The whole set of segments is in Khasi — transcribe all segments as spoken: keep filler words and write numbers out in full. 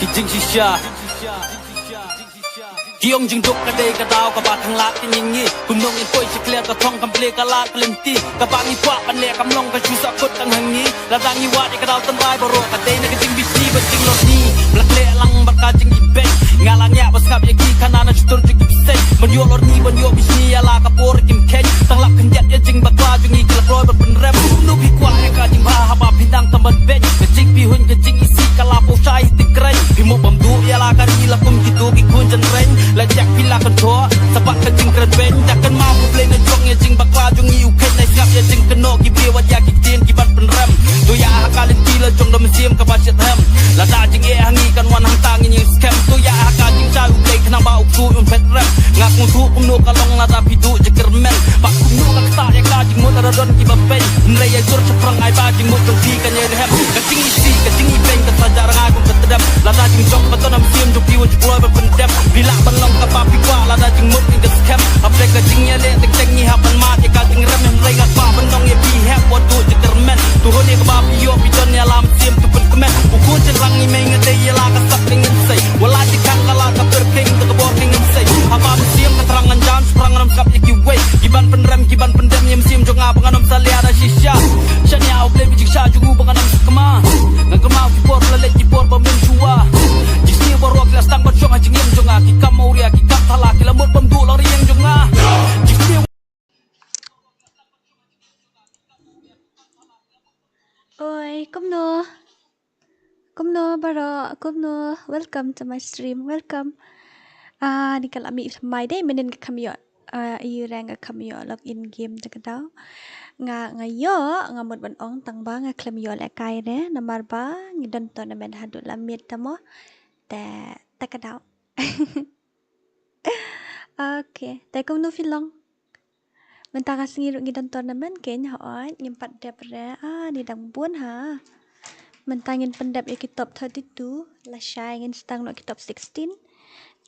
Ki jingshisha. Ki ong jingduk ka dei ka daw kaba tang lad ka ngi ngi. Kumno ngin poi sha clear ka thong kam ple ka lad ka lynti. Kaba ngi kwah ban leh kam long ka shu sah kut tang ha ngi. Lada ngi wad ïa ka daw tynrai baroh ka dei na ka jingbishni bad jinglorni. Ba la khleh lang bad ka jingibeiñ. Nga la ngiah ba sngap ïa ki khana na shutur jong ki bseiñ. Ban ïoh lorni ban ïoh bishni ïa la ka por kim kheiñ. Tang lap khyndiat ïa jingbakla jong ngi ki la kloi ban pynrem. Kumno phi kwah ïa ka jingbha haba phi dang tam ban beiñ. Ka jingphi huiñ ka jingisih ka la poi shai tik kreiñ. Phi mo bam duh ïa la ka ri la kum kito ki khun jynreiñ. La jak phi la kyntoh sa bad ka jingkren beiñ. Da kynmaw U Blei na jong ïa jingbakla jong ngi u kheiñ. Na sngap ïa jingkynnoh ki briew wat ïa ki ktien ki ban pynrem. To ïa ha ka lynti la jong da mynsiem kaba shitrhem. Lada jingeh ha ngi kan wan hangta ngin ïeng skhem. To ïa ha ka jingshai U Blei khnang ba u ksuid un phet rem. Nga sngewthuh kumno ka long lada phi duh jingkyrmen. Bad kumno ka ktah ïa ka jingmut lada don kiba peiñ. Hynrei ïa jur shaphrang ai ba jingmut jong phi kan ïai rhem. Ka jingisih ka jingibeiñ ka sa jah rngai kum ka tdem. Lada jingjop ba don ha mynsiem jong phi wat ju kloi ban pyndem. Phi lah ban long kaba phi kwah lada jingmut ngin ka skhem. Hapdeng ka jingïaleh teng teng ngi hap ban mad ïa ka jingrem. Hynrei nga kwah ban ong ïa phi hep wat duh jingkyrmen. To hun ïa kaba phi ïoh phi don ïa la mynsiem to pynkmen. U khun jynrang ngi mei nga dei ïa la ka sap ka ngin sei. Wat la jingkhang ka la ka pyrkhing da ka bor ka ngin sei. Haba mynsiem ka thrang ngan jam shaphrang ngam sngap ïa kiwei. Ki ban pynrem ki ban pyndem ïa mynsiem jong nga ba ngan ym salia da shisha. Shania U Blei ba jingshai jong u ba ngan ym sakma. Ngan kynmaw ki por la leit ki por ba mynshuwa. Jingsniew baroh ki la sdang ban shong ha jingim jong nga. Ki kam awria ki kam thala ki la mut bam duh la ri ïing jong nga. Jingsniew. Oi, kumno? Kumno baroh, kumno? Welcome to my stream, welcome. Ah, ni ka la mih mai dei mynnin ka kham ïoh. Ah, ïa reng ka kham ïoh log in game te ka daw. Nga, nga ïoh, nga mut ban ong tang ba nga khlem ïoh lehkai re namar ba ngi don tournament haduh la miet te mo. Te, te ka daw. Okay, te kumno phi long? Mynta ka sngi ruh ngi don tournament kein, hooid, ngim pat dep re. Ah, ni dang bun ha. Mynta ngin pyndep ïa ki top thirty-two, lashai ngin sdang noh ki top sixteen.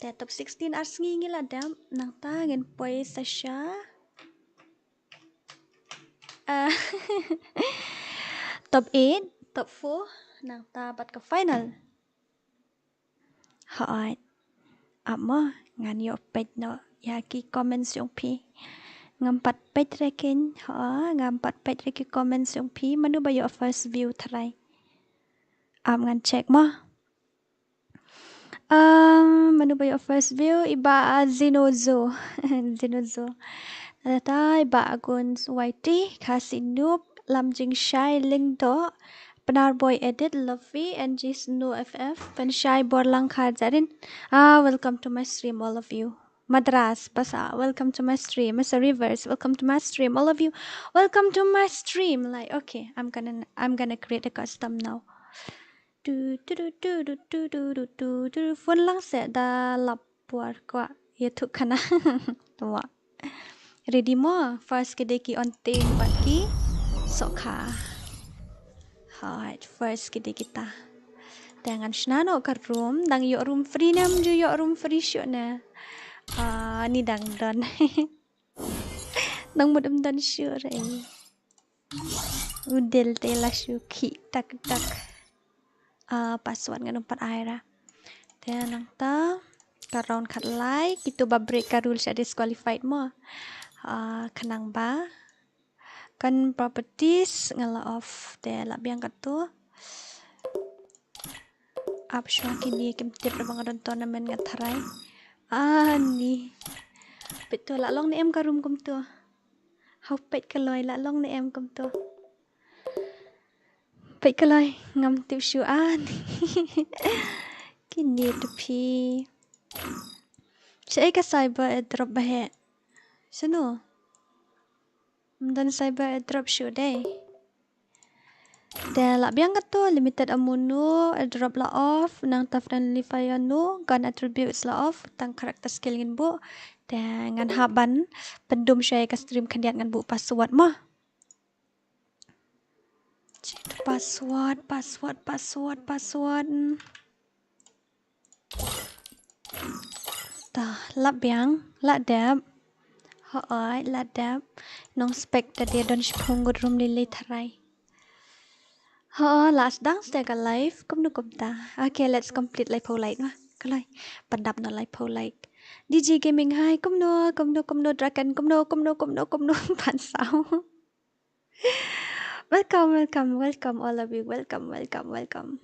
Te top sixteen ar sngi ngi la dep, nangta ngin poi sa sha, ah, top eight, top four, nangta bad ka final. Hooid. Ap mo, ngan ïoh peit noh ïa ki comments jong phi. Ngam pat peit re kein, hooid, ngam pat peit re ki comments jong phi. Mano ba ïoh first view tharai? Ap ngan check mo. Um, mano ba ïoh first view, i Bah Zinozo. Zinozo. Lata i Bah Aguns Y T, Khasi Noob, Lam Jingshai, Lyngdoh, Pnar Boy Edit, Lovey, N G Snow F F, Pynshai Borlang Kharjarin. Ah, welcome to my stream, all of you. Madras, Basa, welcome to my stream. Mister Rivers, welcome to my stream. All of you, welcome to my stream. Like, okay, I'm gonna, I'm gonna create a custom now. Tu, tu, tu. Phone lang se da lap por kwa. Ya tu kana. Wa. Ready mo? First ki dei ki Onting bad ki Sokha. Hooid, first ki dei kita. Te ngan shna noh ka room, dang ïoh room free ne, ym ju ïoh room free shuh ne. Ah, ni dang don. Dang mut ym don shuh re. U Dil te la shu khih tak tak. Ah, password ngan ym pat ai ra. Te nangta ka round khatlai, kito ba break ka rule sha disqualified mo. Ah, khnang ba kan properties nga la off, te lah biang kato. Ap shuwa kine kim tip re ba nga don tournament nga tharai. Ani. Peit to lah long ne em ka room kumto. Hau peit ka loi lah long ne em kumto. Peit ka loi ngam tip shuwa ani. Kine to phi. Shaei ka cyber airdrop ba heh. Shano? Ym don cyber airdrop shuh dei. Te lah biang kato limited amount airdrop la off, nangta friendly fire no, gun attributes la off, tang character skill ngin buh. Te ngan hap ban pyndum shuwa ka stream khyndiat ngan buh password mo. Password, password, password, password. Ta, lah biang, lah dep. Hooid, lah dep. Nong spek ta dei don shiphew ngut room lili tharai. Ho, la sdang sdang ka live, kumno kumta. Okay, let's complete laiphew like ma. Kloi. Pyndap noh laiphew like. D J Gaming, hi, kumno, kumno, kumno, Draken, kumno, kumno, kumno, kumno, Phan Saw. Welcome, welcome, welcome, all of you. Welcome, welcome, welcome.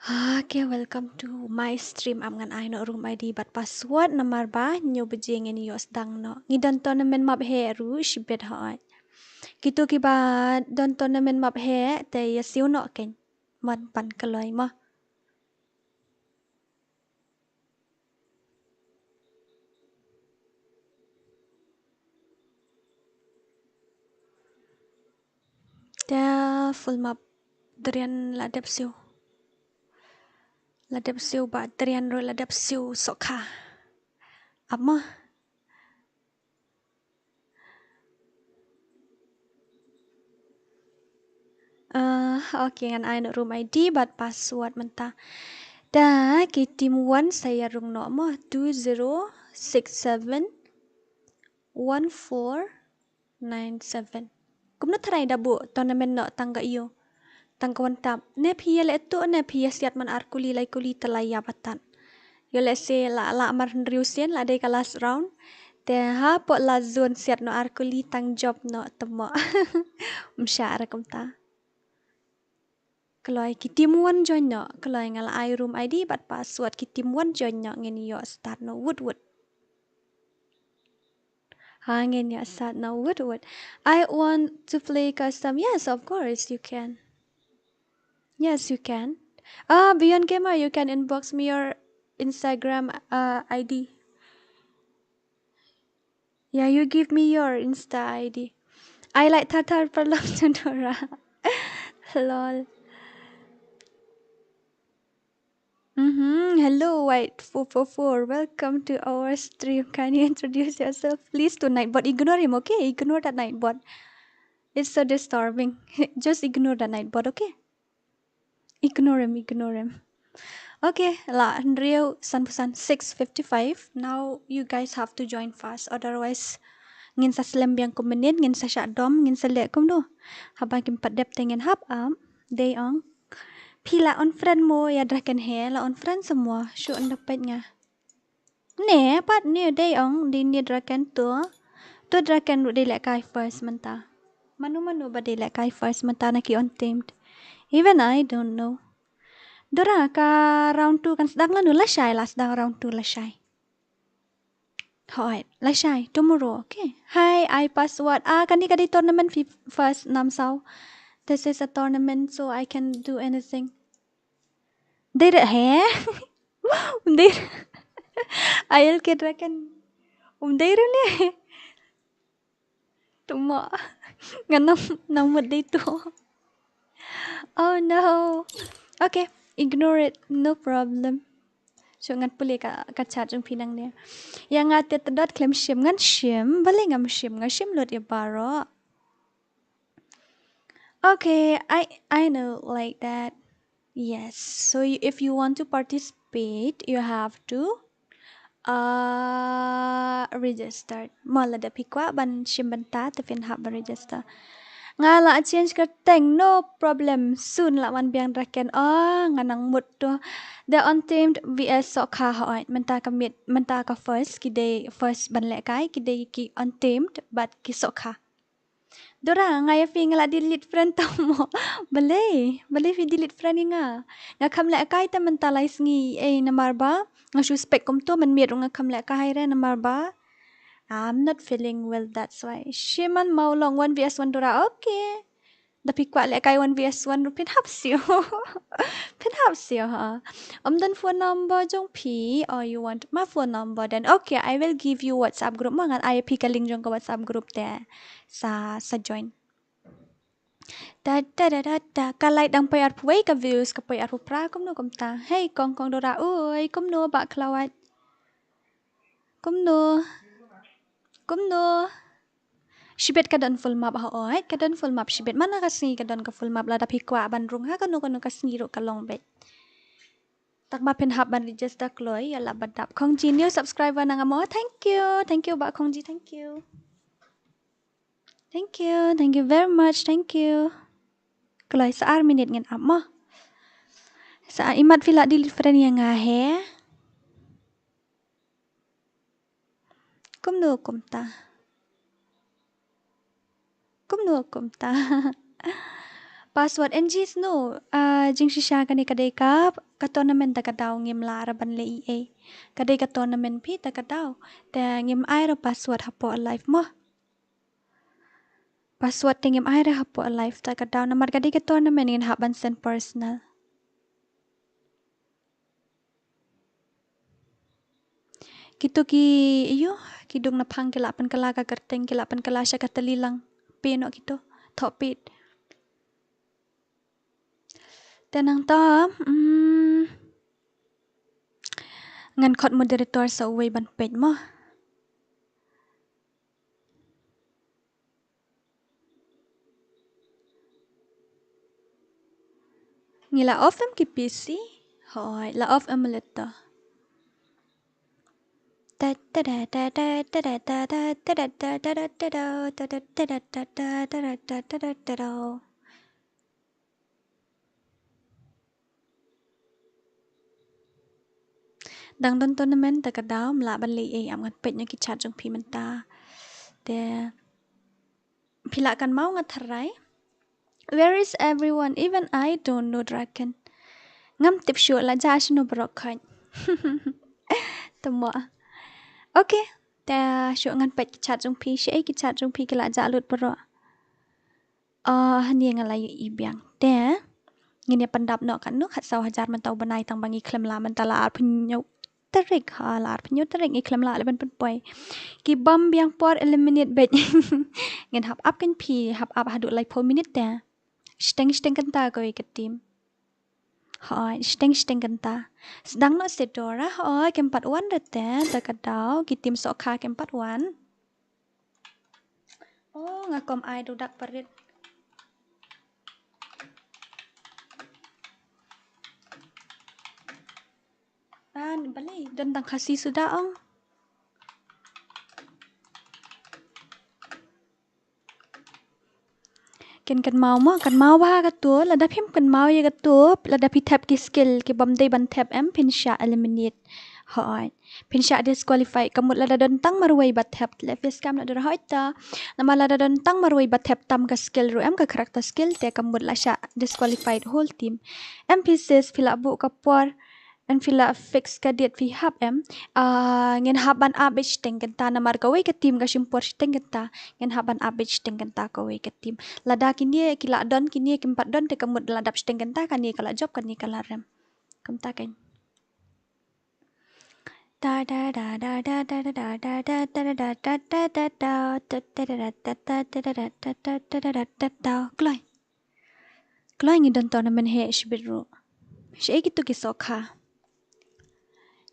Okay, welcome to my stream. Ap ngan ai noh room I D bad password namar ba hynñiew baje ngin ïoh sdang noh. Ngi don tournament map heh ruh shibit hooid. Kito kiba don tournament map heh te ïa siew noh kein. Mon pan kloi mo. Te full map Drian la dep siew. La dep siew ba Drian ruh la dep siew sokha. Ap mo. Ah, okay, ngan ai noh room I D bad password mynta. Da ki team one sa ïa rung noh mo two zero six seven one four nine seven. Kumno tharai da buh tournament noh tang ka ïew. Tang ka wan tap. Ne phi ïa leh tuh ne phi ïa siat man ar kuli lai kuli te la ïap atat. Ïoh lehse la la mar hynriew sien la dei ka last round. Te hapoh last zone siat noh ar kuli tang jop noh te mo. Ym shah re kumta. Kloi ki team one join noh. Kloi nga la ai room I D bad password ki team one join noh ngin ïoh start noh wut wut. Ha ngin ïa start noh wut wut. I want to play custom. Yes, of course you can. Yes, you can. Ah, Beyond Gamer, you can inbox me your Instagram uh, I D. Yeah, you give me your Insta I D. I like Tartar Parlok Dora. Lol. Mm-hmm. Hello, White four four four. Welcome to our stream. Can you introduce yourself, please, to Nightbot? Ignore him, okay? Ignore that Nightbot. It's so disturbing. Just ignore the Nightbot, okay? Ignore him, ignore him. Okay, la hynriew sanphew san, six fifty-five. Now you guys have to join fast. Otherwise, ngin sa slem biang kum mynnin, ngin sa shah dom, ngin sa leh kumno. Haba kim pat dep te ngin hap ap. Dei ong. Phi la unfriend mo ïa Draken he, la unfriend sa mo. Shu ynda peit nga. Ne, pat ne dei ong, dei ne Draken to. To Draken ruh dei lehkai first mynta. Manu manu ba dei lehkai first mynta na ki untamed. Even I don't know. Dora ka round two kan sdang lano, lashai la sdang round two lashai. Hooid, lashai, tomorrow, okay. Hi, I password. Ah, kane ka dei tournament fi first namsaw. This is a tournament, so I can do anything. Dei re he? Um dei. Ayel ke Draken. Um dei re ne. Tuma. Ngan nam nam mut dei tu. Oh no. Okay, ignore it. No problem. So ngan pule ka ka chat jong phi nangne. Ïa nga te tdot khlem shim, ngan shim, balei ngam shim, nga shim lut ïa baroh. Okay, I I know like that. Yes. So you, if you want to participate, you have to uh register. Mo lada phi kwah ban shim bynta te phin hap ban register. Nga la change kyrteng, no problem. Soon la wan biang Draken. Oh, nga nang mut to. The Untamed V S Sokha hooid. Mynta ka mid, mynta ka first, ki dei first ban lehkai, ki dei ki Untamed bad ki Sokha. Dora, nga ïa phi nga la delete friend tang mo. Balei, balei phi delete friend ïa nga. Nga kham lehkai te mynta lai sngi, eh, namar ba nga suspect kumto, mynmiet ruh nga kham lehkai re namar ba I'm not feeling well, that's why. Shiman Mawlong one V S one Dora. Okay. Da phi kwah lehkai one V S one ruh phin hap siew. Phin hap siew ha. Ym don phone number jong phi, or you want my phone number, then okay, I will give you WhatsApp group. Ma ngan ai phi ka link jong ka WhatsApp group te. Sa sa join. Da da da da da. Ka like dang poi arphew wei, ka views ka poi arphew phra, kumno kumta. Hey kong kong Dora, oi kumno ba khlawat. Kumno. Kumno. Shibit ka don full map hooid, ka don full map shibit. Mana ka sngi ka don ka full map, lada phi kwah ban rung ha kano kano ka sngi ruh ka long beit. Tang ba phin hap ban register kloi, ïa la ba dap. Khongji new subscriber na nga mo. Thank you. Thank you ba Khongji, thank you. Thank you, thank you very much, thank you. Kloi sa ar minit ngin ap mo. Sa imat phi la delete friend ïa nga he. Kumno kumta. Kumno kumta. Password N G sno. Ah, jingshisha kane ka dei ka, ka tournament ta ka daw ngim lah ra ban leh ei ei. Ka dei ka tournament phi ta ka daw. Te ngim ai ra password hapoh live mo. Password te ngim ai ra hapoh live ta ka daw namar ka dei ka tournament ngin hap ban send personal. Kito ki, ïoh, ki dung na phang ki la pynkylla ka kyrteng, ki la pynkylla sha ka tylli lang. Phi noh kito, thoh phi. Te nangta, mm, ngan khot moderator sa uwei ban peit mo. Ngi la off em ki P C? Hooid, la off em leta. Dang don tournament ta ka daw, ym lah ban leh ei, ap ngan peit noh ki chat jong phi mynta. Te phi lah kynmaw nga tharai. Where is everyone? Even I don't know, Draken. Ngam tip shuh la jah shano baroh khoit. Te mo. Okay. Te shuh ngan peit ki chat jong phi, shaei ki chat jong phi ki la jah lut baroh. Ah, hangne nga la ïohi biang. Te ngin ïa pyndap noh katno, khatsaw hajar mynta u bnai tang ba ngi khlem lah mynta la arphew hynñiew tarik, ha, la arphew hynñiew tarik ngi khlem lah leh ban pynpoi. Ki bam biang por eliminate beit. Ngin hap ap kein phi, hap ap haduh laiphew minit te. Shiteng shiteng kynta kawei ka team. Hooid, shiteng shiteng kynta. Sdang noh Sedora, hooid, kim pat wan re te, ta ka daw, ki team Sohkha kim pat wan. Oh, nga kum ai dudak parit. An, balei don tang Khasi suda ong. Kin kynmaw mo, kynmaw bha kato, lada phim kynmaw ïa kato, lada phi thep ki skill ki bym dei ban thep em phin shah eliminate. Hooid. Phin shah disqualify, ka mut lada don tang marwei ba thep, leh phi skhem na dur hooid ta. Namar lada don tang marwei ba thep tam ka skill ruh em ka character skill te ka mut la shah disqualified whole team. Em phi sis phi lah buh ka por, em phi lah fix ka date phi hap em. Ah, ngin hap ban ap beit shiteng kynta namar kawei ka team ka shim por shiteng kynta. Ngin hap ban ap beit shiteng kynta kawei ka team. Lada kine ki lah don, kine kim pat don te ka mut la dap shiteng kynta, kane ka lah jop, kane ka lah rem. Kumta kein. Kloi. Kloi ngi don tournament heh shibit ruh. Shaei kito ki Sohkha.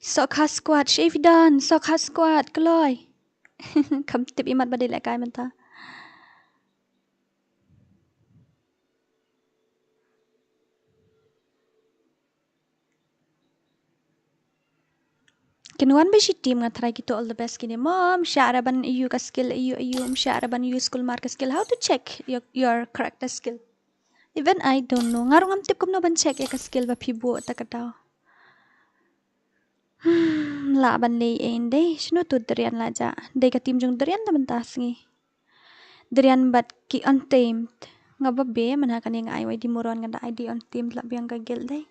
Sohkha squad, shaei phi don, Sohkha squad, kloi. Kam tip imat ba dei lehkai mynta. Kin wan beit shi team, nga tharai kito all the best kine mo. Ym shah re ban ïoh ka skill, ïoh, ïoh, ym shah re ban ïoh school mark ka skill. How to check your, your character skill? Even I don't know. Nga ruh ngam tip kumno ban check ïa ka skill ba phi buh ta ka daw. Hmm, lah ban leh ei ei dei. Shano tu Darian la jah? Dei ka team jong Darian da mynta sngi. Darian bad ki Untamed. Nga babe, mynha kane nga ai wa i dei moron, nga da ai dei Untamed lah biang ka guild dei.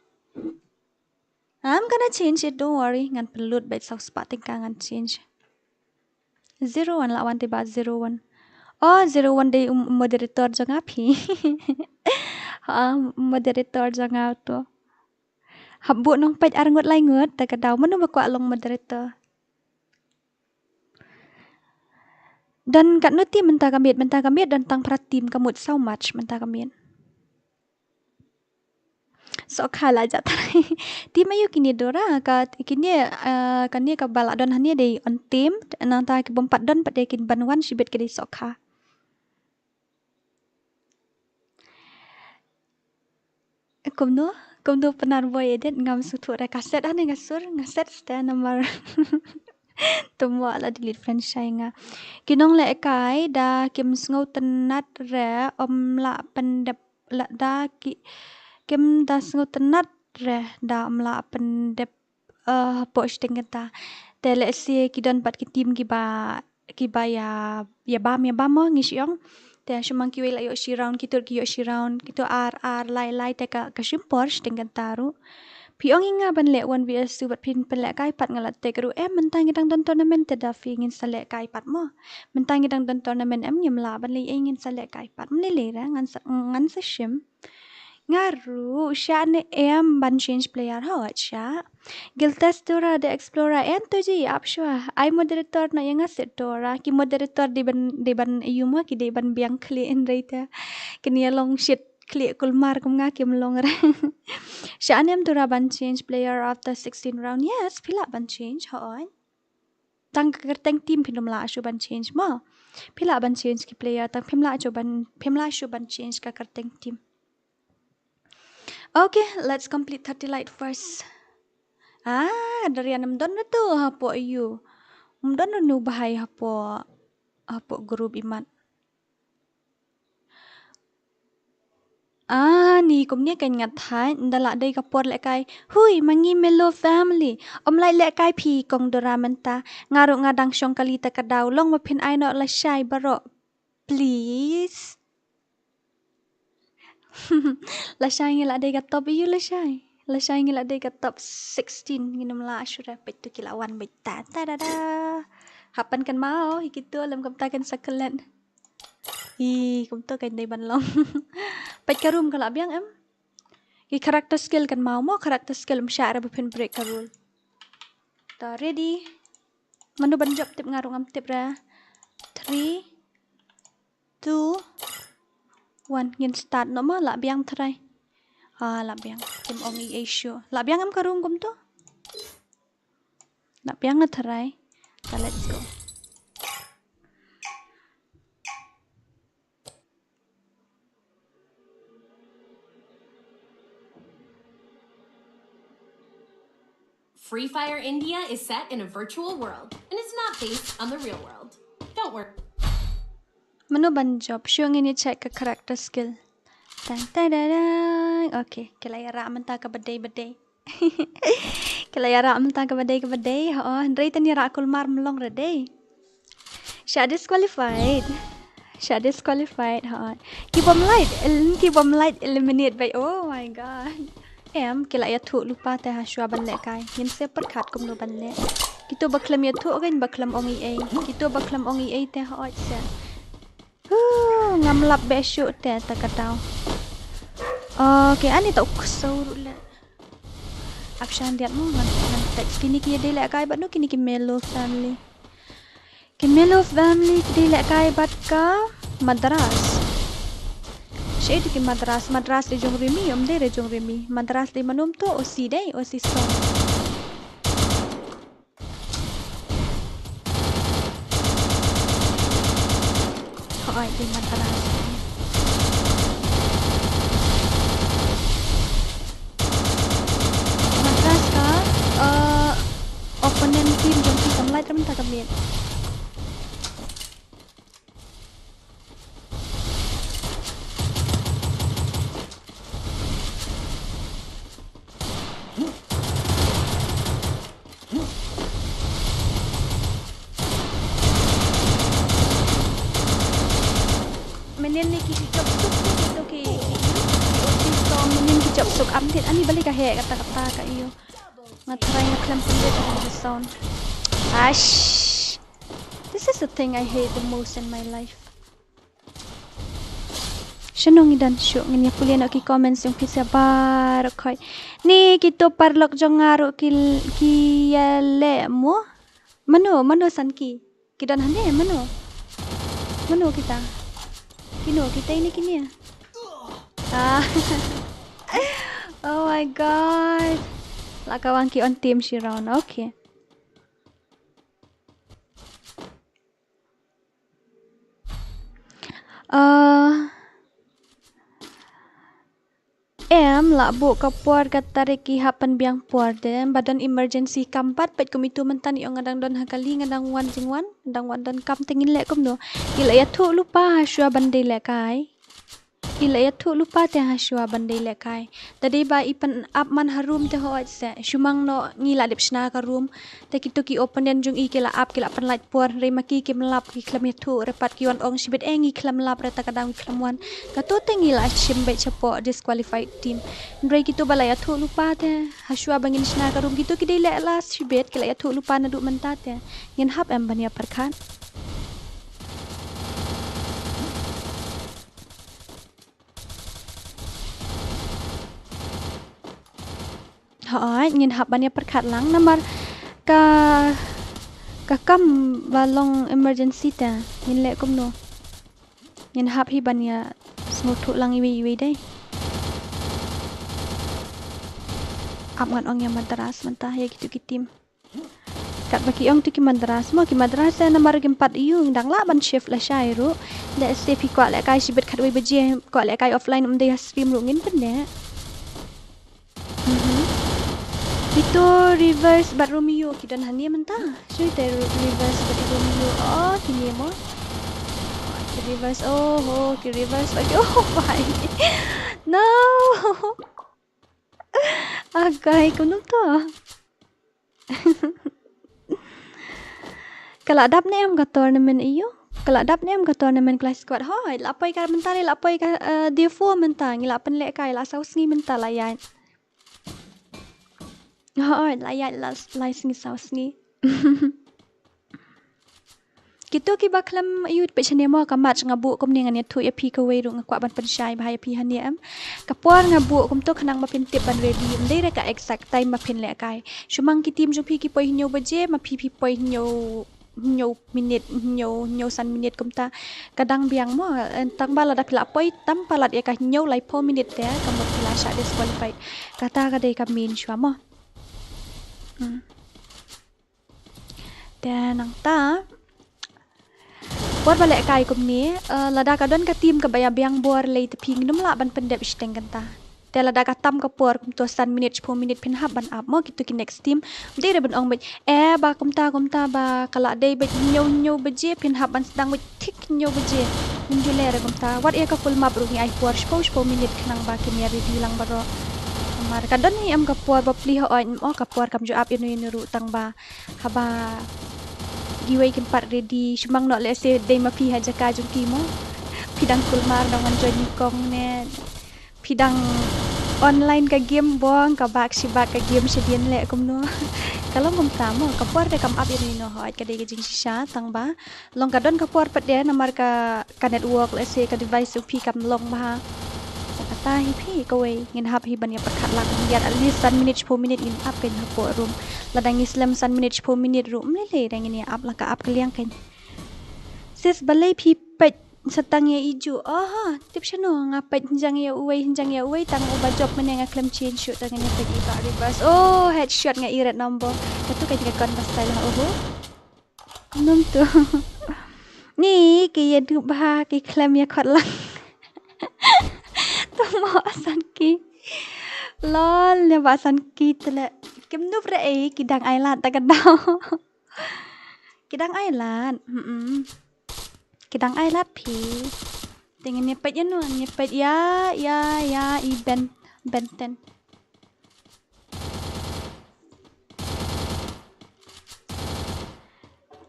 I'm gonna change it, don't worry. Ngan pynlut beit saw spah tyngka ngan change. Zero one lah wan te ba zero one. Oh, zero one dei u moderator jong nga phi. Ha, moderator jong nga to. Hap buh nongpeit ar ngut lai ngut, ta ka daw mano ba kwah long moderator. Don katno team mynta ka miet, mynta ka miet don tang phra team, ka mut saw match mynta ka miet. Sohkha la jah trai. Team aïu kine Dora, ka kine, eh, kane kaba la don hangne dei Untamed, nangta ki bym pat don pat dei kin ban wan shibit ki dei Sohkha. Kumno? Kumno Pnar Boy edit, ngam sngewthuh re, ka set hangne nga sur, nga set step namar. Tum wa la delete friend shai nga. Ki nonglehkai da kim sngewtynnat re ym lah pyndep la da ki kim da sngewtynnat re da ym lah pyndep eh, hapoh shiteng kynta. Te lehse ki don pat ki team kiba, kiba ïa, ïa bam, ïa bam mo ngi shu ong. Te shu mang kiwei la ïoh shi round, kito ki ïoh shi round, kito ar, ar, lai, lai, te ka, ka shim por shiteng kynta ruh. Phi ong ïa nga ban leh one versus two bad phin pynlehkai pat nga la tek ruh. Em, mynta ngi dang don tournament te da phi ngin sa lehkai pat mo. Mynta ngi dang don tournament em ngim lah ban leh ei ngin sa lehkai pat. Ym lei lei re ngan sa, ngan sa shim. Nga ruh shah ne em ban change player hooid shah. Guild Test Dora de Explorer en to ji ap shwa. Ai moderator na ïa nga set Dora. Ki moderator dei ban, dei ban ïum ha ki dei ban biang khlieh hynrei te. Kin ïa long shit khlieh kulmar kum nga kim long re. Shah ne em Dora ban change player after sixteen round. Yes, phi lah ban change hooid. Tang ka kyrteng team phin ym lah shuh ban change mo. Phi lah ban change ki player tang phim lah shuh ban, phim lah shuh ban change ka kyrteng team. Okay, let's complete thirty light first. Ah, Darian ym don na tu hapoh ïu. Ym don na nu bahai hapoh, hapoh group imat. Ah, ni kumne kan nga thait, nda lah dei ka por lehkai. Hui, ma ngi Melo family. Ym lah lehkai phi kong Dora mynta. Nga ruh nga dang shong kali ta ka daw long ma phin ai noh lashai baroh. Please. Lashai ngi lah dei ka top ïu lashai. Lashai ngi lah dei ka top sixteen ngin ym lah shuh re peit tu ki lah wan beit ta ta da da. Hapan kan mau hi kito lem kam ta kan sa klet. Hi kumto kan dei ban long. Peit ka room ka lah biang em. Ki character skill kan mau mo character skill ym shah re ba phin break ka rule. Ta ready. Mano ban jop tip nga ruh ngam tip re. Three, two, one. Ngin start noh ma lah biang tharai. Ha lah biang. Kim ong ei ei shuh. Lah biang em ka room kumto. Lah biang nga tharai. Ta let's go. Free Fire India is set in a virtual world and is not based on the real world. Don't worry. Mano ban jop shuh ngin ïa check ka character skill. Tang tang tang tang. Okay, ki la ïa rah mynta ka ba dei ba dei. Ki la ïa rah mynta ka ba dei ka ba dei. Ho, hynrei tang ïa rah kulmar mlong re dei. Shah disqualified. Shah disqualified. Ha. Ki bom light. El-, ki bom light eliminate by. Oh my god. Em, ki la ïathuh lypa te ha shuwa ban lehkai. Ngin sa pyrkhat kumno ban leh. Kito ba khlem ïathuh kan ba khlem ong ei ei. Kito ba khlem ong ei ei te ha oi se. Huh, ngam lap beh shuh te ta ka daw. Okay, ani ta u ksew ruh leh. Ap shan diat mo ngan, ngan text kine ki dei lehkai bad no kine ki Melo family. Ki Melo family ki dei lehkai bad ka Madras. Shaei ki Madras, Madras dei jong Rimi, ym dei re jong Rimi. Madras dei mano to, O C dei, O C Stone. Hooid, dei Madras. Madras ka, eh, opponent team jong ki kam lait ram ta ka miet. Mynnin ne ki jop suk tu ki tu ki, ki, ki O C Stone mynnin ki jop suk am thied ani balei ka heh kata kata ka ïoh. Nga try nga khlem pynbeit ka sound. Ash. This is the thing I hate the most in my life. Shano ngi don shuh ngin ïa pule noh ki comments jong phi sa baroh khoit. Ni kito paralok jong nga ruh ki, ki ïa leh mo. Mano, mano san ki? Ki don hangne, mano? Mano kita? Kino, kita ini kini? Ah. Oh my god. La ka wang ki on team shi round. Okay. Uh, Em, lah buh ka por ka tarik ki hap pynbiang por te, ba don emergency kam pat, peit kum itu mynta ngi ong nga dang don ha kali, nga dang wan jingwan, nga dang wan don kam te ngin leh kumno. Ngi la ïathuh lypa ha shuwa ban dei lehkai. Ngi la ïathuh lypa te ha shuwa ban dei lehkai. Da dei ba i pyn-ap man ha room te hooid se. Shu mang noh ngi la dep shna ka room. Te kito ki opponent jong i ki la ap, ki la pynlait por, hynrei ma ki kim lap, ki khlem ïathuh, re pat ki wan ong shibit, eh, ngi khlem lap, re ta ka daw ngi khlem wan. Kato te ngi la shim beit shapoh disqualified team. Hynrei kito ba la ïathuh lypa te ha shuwa ba ngin shna ka room, kito ki dei leh last shibit, ki la ïathuh lypa naduh mynta te. Ngin hap em ban ïa pyrkhat. Hooid, ngin hap ban ïa pyrkhat lang namar ka, ka kam ba long emergency te. Ngin leh kumno. Ngin hap hi ban ïa sngewthuh lang iwei iwei dei. Ap ngan ong ïa Madras mynta ïa kitu ki team. Katba ki ong tu ki Madras mo, ki Madras eh namar kim pat ïoh, dang lah ban shift lashai ruh. Lehse phi kwah lehkai shibit khatwei baje, kwah lehkai offline ym dei ha stream ruh ngin pyndep. Mhm. Kito Reverse bad Romeo ki don hangne mynta. Shu te Reverse bad Romeo. Oh, kine mo. Ki Reverse, oh, oh, ki Reverse bad ki, oh, bhai. No. Akai, kumno to? Ka la dap ne em ka tournament ïoh? Ka la dap ne em ka tournament Clash Squad? Hooid, la poi ka mynta, la poi ka, eh, day four mynta, ngi la pynlehkai, la saw sngi mynta la ïaid. Hooid, la ïaid la, la sngi saw sngi. Kito kiba khlem ïoh peit shane mo, ka match nga buh kumne, ngan ïathuh ïa phi kawei ruh, nga kwah ban pynshai bha ïa phi hangne em. Ka por nga buh kumto khnang ba phin tip ban ready, ym dei re ka exact time ba phin lehkai. Shu mang ki team jong phi ki poi hynñiew baje, ma phi phi poi hynñiew, hynñiew minit, hynñiew, hynñiew san minit kumta. Ka dang biang mo, eh, tang ba lada phi la poi tam palat ïa ka hynñiew laiphew minit te, ka mut phi la shah disqualified. Kata ka dei ka main shuwa mo. Hmm. Te nangta por ba lehkai kumne, eh, lada ka don ka team kaba ïa biang bor lei te phi, ngin ym lah ban pyndep shiteng kynta. Te lada ka tam ka por kumto san minit, shiphew minit phin hap ban ap mo kito ki next team. Ym dei re ban ong beit, eh, ba kumta kumta ba ka la dei beit hynñiew, hynñiew baje phin hap ban sdang beit thik hynñiew baje. Ngim ju leh re kumta. Wat ïa ka full map ruh ngi ai por shiphew, shiphew minit khnang ba kin ïa ready lang baroh. Namar ka don hi em ka por bapli, hooid, mo ka por kam ju ap ïano ïano ruh tang ba haba kiwei kim pat ready, shu mang noh lehse dei ma phi ha jaka jong ki mo. Phi dang kulmar, dang wan join nyngkong ne phi dang online ka game, bong ka bak shi bak ka game shadien leh kumno. Ka long kumta mo, ka por te kam ap ïano ïano, hooid ka dei ka jingshisha tang ba long ka don ka por pat de namar ka ka network lehse ka device jong phi kam long bha. Sa kata hi phi kawei, ngin hap hi ban ïa pyrkhat lang, ïa at least san minit, shiphew minit ngin ap kein hapoh room. Lada ngi slem san minit, shiphew minit ruh ym lei lei, da ngin ïa ap la ka ap ka liang kein. Sis, balei phi peit sa tang ïa i ju? Oho, tip shano, nga peit hynjang ïa uwei, hynjang ïa uwei, tang uba jop mynne nga khlem change shuh, tang ngin ïa peit i Bah Reverse. Oh, headshot nga i red number. Katu ka jingkon ba style ha, oho. Num tu. Ni ki ïa duh bha, ki khlem ïa khot lang. Tu mo asan ki. Lol, ne ba asan ki tele. Kim nup re ei, ki dang ai lad ta ka daw. Ki dang ai lad. Mm-mm. Ki dang ai lad phi. Te ngin ïa peit ïano, ngin ïa peit ïa, ïa, ïa i Ben, Ben ten.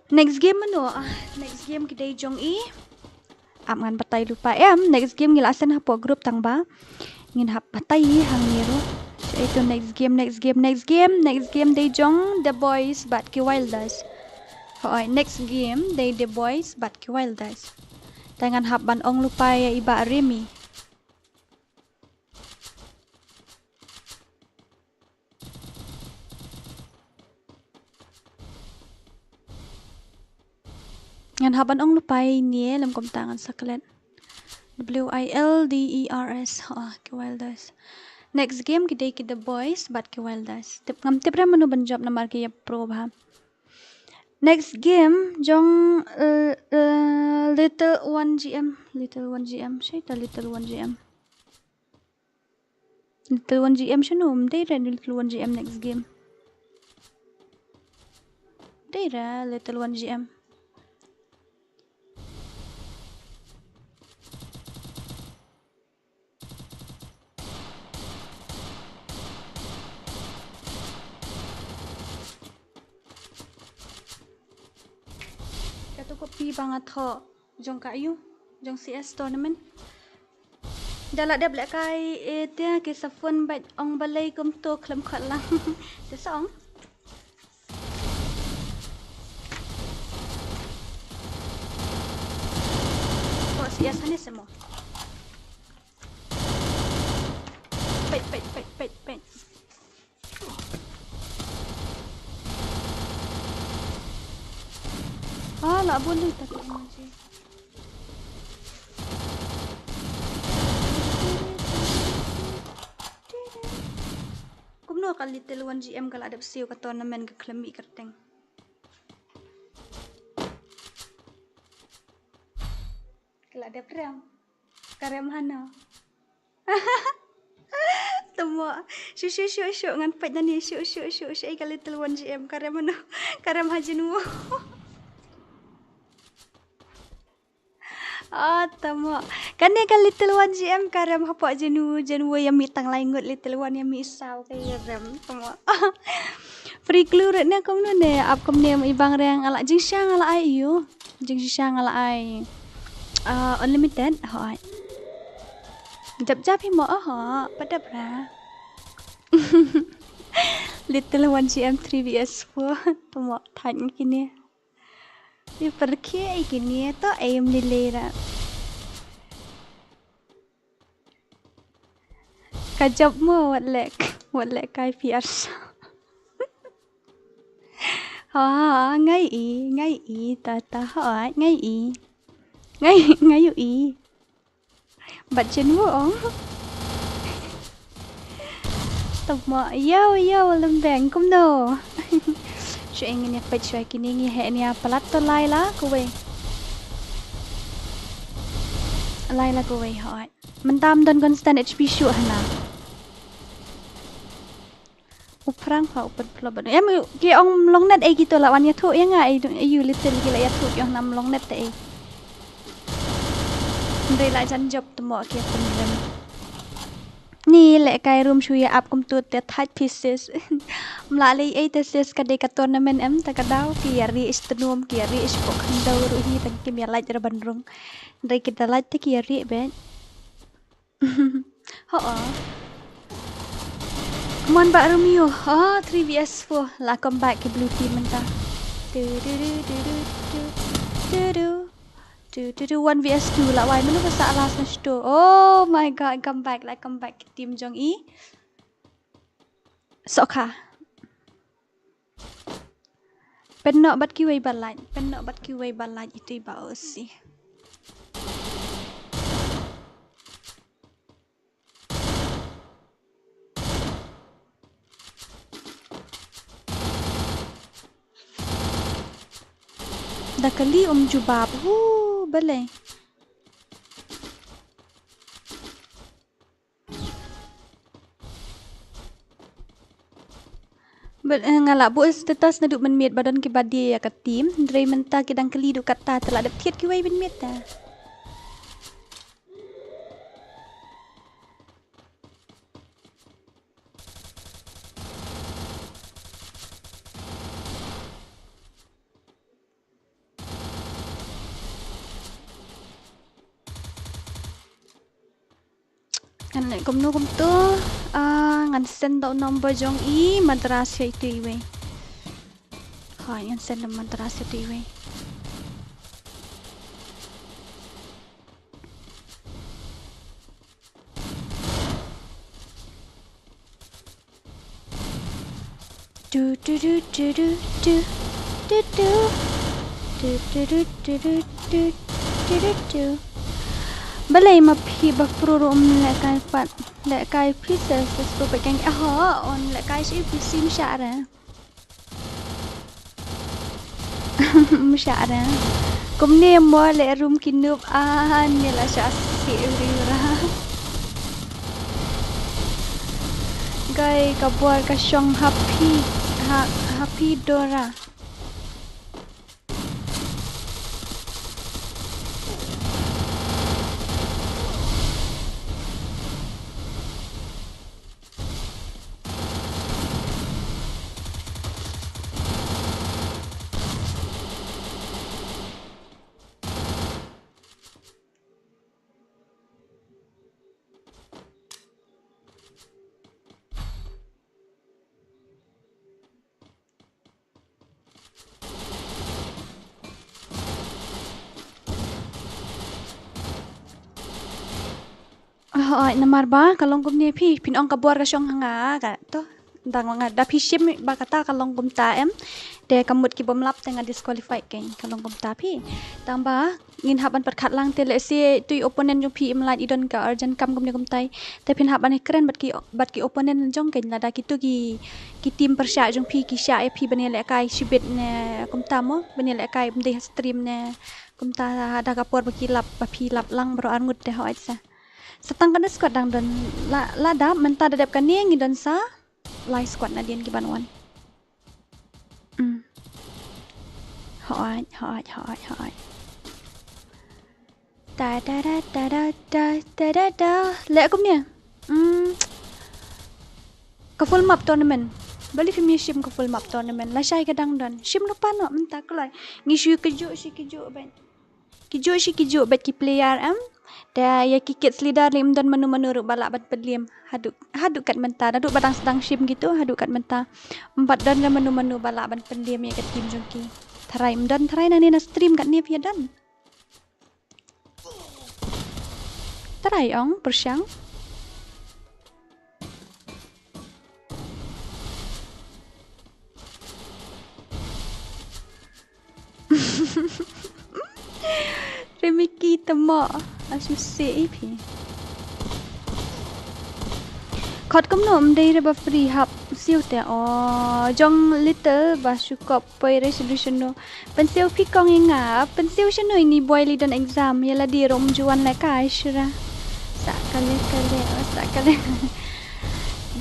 Next game mano? Ah, next game ki dei jong i. Ap ngan batai lypa em, next game ngi la send hapoh group tang ba ngin hap batai hangne ruh. Ito next game, next game, next game, next game dei jong The Boys bad ki Wilders. Hooid, next game dei The Boys bad ki Wilders. Te ngan hap ban ong lypa ïa i Bah Remy. Ngan hap ban ong lypa ïa ine, lem kumta ngan sa klet. W I L D E R S. Ha, ki Wilders. Next game ki dei ki The Boys bad ki Wilders. Tip, ngam tip re mano ban jop namar ki ïa pro bha. Next game jong, eh, eh, Little One G M, Little One G M, shaita Little One G M. Little One G M shano? Ym dei re Little One G M next game. Dei re Little One G M. Kato copy ba nga thoh jong ka aïu, jong C S tournament. Da la dep lehkai, eh, te ki sa phone bad ong balei kumto khlem khot lang. Te sa ong. Ko C S hane se mo. Peit, peit, peit, peit, peit. Ah, la bun dei ta ka emoji. Kumno ka Little One G M ka la dep siew ka tournament ka khlem mih kyrteng. Ka la dep rem. Ka rem hano. Tamo. Shu, shu, shu, shu. Ngan peit nani. Shu, shu, shu, shu. Ei ka Little One G M. Ka rem hano. Ka rem ha Jinwoo. Ah, tamo. Kane ka Little One G M ka rem hapoh Jinwoo. Jinwoo ïa mih tang lai ngut, Little One ïa mih saw, ka ïa rem. Tamo. Free clue re ne kumno ne. Ap kumne i bang reng ala jingshisha nga la ai ïu. Jingshisha nga la ai. Ah, unlimited, hooid. Jap jap hi mo, oh, hooid, pat dep ra. Little One G M three V S four, tamo, thait ngi kine. Ïa pyrkhie ïa kine, to aim lile ra. Ka jop mo wat leh, wat lehkai P R sa. Ha, ha, ngai i, ngai i, ta, ta, ha, ngai i. Ngai, ngai u i. Bad Jinwoo ong. Tamo, yo, yo, lem beng, kumno. Shu eng nia peit shu kine ngi heh nia palat to lai la, kawei. Lai la kawei, hooid. Mynta ym don constant H P shuh hana. U phrang pha u pynphlop bad. Em, ki ong ym long net ei kito la wan ïathuh ïa nga ei, ei u Little ki la ïathuh ki ong ym long net ei. Hynrei la jan jop tamo ki pynrem. Ni lehkai room shu ïa ap kumto te thait phi sis. Ym lah lei ei te sis ka dei ka tournament em ta ka daw ki ïa ri is tnum ki ïa ri is pok khyndew ruh hi tang kim ïa lait ra ban rung. Hynrei ki da lait te ki ïa ri bad. Ho. Mon ba Romeo. Oh, three V S four. La come back ki blue team mynta. Du, du, du. Du, du, du, one V S two la wai mano ba sa last na sto. Oh my god, come back, la come back ki team jong i. Sokha. Pynnoh bad kiwei ba lait, pynnoh bad kiwei ba lait ito i ba O C. Da kali um jubab, hu, balei. Bad, eh, nga la buh status naduh mynmiet ba don kiba die ïa ka team. Hynrei mynta ki dang kylli duh katta te la dep thied kiwei mynmiet ta. Ngan leh kumno kumto, ah, ngan send da u number jong i Madras ïa itu iwei. Hooid, ngan send da Madras ïa itu iwei. Du, du, du. Du, du, du, du. Du, du, du, du, du, du, du, du, du. Balei ma phi ba pro rum lehkai pat, lehkai phi sa sa sku ba keng, eh, ho, un lehkai shi phi sim sha ra. Mashah ra. Kumne mo leh room ki noob, ah, ne la shah si uri ra. kai ka bor ka shong ha phi, ha, ha phi Dora. Hooid, namar ba ka long kumne phi, phin ong ka bor ka shong ha nga ka to. Dang nga da phi shim ba kata ka long kumta em. Te ka mut ki bym lap te nga disqualify kein, ka long kumta phi. Tang ba ngin hap ban pyrkhat lang te lehse tu i opponent jong phi im lait, i don ka urgent kam kumne kumtai. Te phin hap ban kren bad ki, bad ki opponent jong kein, lada kitu ki, ki team pyrshah jong phi ki shah ïa phi ban ïalehkai shibit ne kumta mo, ban ïalehkai ym dei ha stream ne kumta, da ka por ba ki lap, ba phi lap lang baroh arngut te hooid sa. Sa tang katne squad dang don, la, lada mynta da dep kane ngi don sa lai squad nadien ki ban wan. Hmm. Hooid, hooid, hooid, hooid. Ta da da da da da da da da. Leh kumne. Hmm. Ka full map tournament. Balei phim ïa shim ka full map tournament? Lashai ka dang don. Shim lypa noh mynta kloi. Ngi shu kynjuh shi kynjuh bad, kynjuh shi kynjuh bad ki player em. Te ïa ki kids leader lei ym don mano mano ruh ba lah ban pynliem. Haduh, haduh kat mynta, naduh ba dang sdang shim kito haduh kat mynta. Ym pat don re mano mano ba lah ban pynliem ïa ka team jong ki. Tharai ym don, tharai nangne na stream katne phi ïa don. Tharai ong pyrshang. Remiki temo. Asu se ipi. Khot kumno ym dei re ba free, hap siew te. O jong Little ba shu kop poi re shano shano. Pynsiew phi kong ïa nga, pynsiew shano ine i boi lei don exam, ïa lade ruh ym ju wan lehkai shuh ra. Sa kale kale, o sa kale.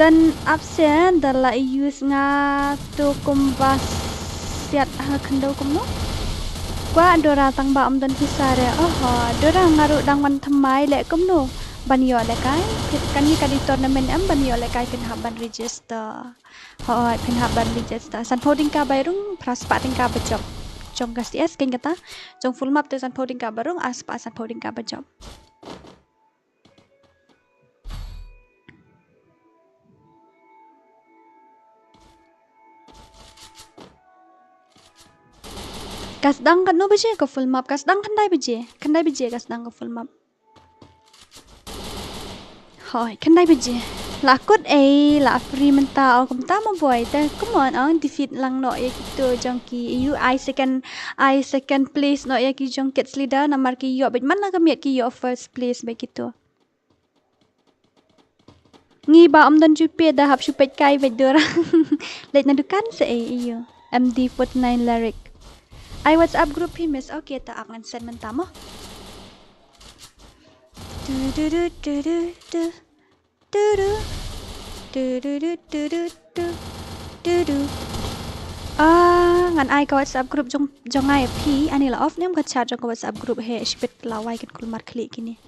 Don absent, da la use nga to kumba siat ha khyndew kumno. Kwah Dora tang ba ym don pisa re. Oho, Dora nga ruh dang wan thymmai leh kumno ban ïoh lehkai. Kane ka dei tournament em, ban ïoh lehkai phin hap ban register. Hooid, phin hap ban register. Sanphew tyngka bai rung, phra spah tyngka ba jop. Jong ka C S kein kata. Jong full map te sanphew tyngka ba rung, ar spah sanphew tyngka ba jop. Ka sdang katno baje ka full map? Ka sdang khyndai baje. Khyndai baje ka sdang ka full map. Hoi, khyndai baje. La kut ei, la free mynta, o kumta mo boi. Te, come on, ong defeat lang noh ïa kito jong ki. Ïu ai second, ai second place noh ïa ki jong kids leader, namar ki ïoh beit man la ka miet ki ïoh first place beit kito. Ngi ba ym don ju peit da hap shu peit kai beit Dora. Leit na dukan sa ei ïu. M D forty-nine lyric. Ai WhatsApp group phi miss. Okay, ta ap ngan send mynta mo. Du, du, du, du, du, du. Du, du. Du, du, du, du, du, du. Du, du. Ah, ngan ai ka WhatsApp group jong, jong nga ïa phi, ani la off ne em ka chat jong ka WhatsApp group he, shibit la wai kin kulmar khlieh kine.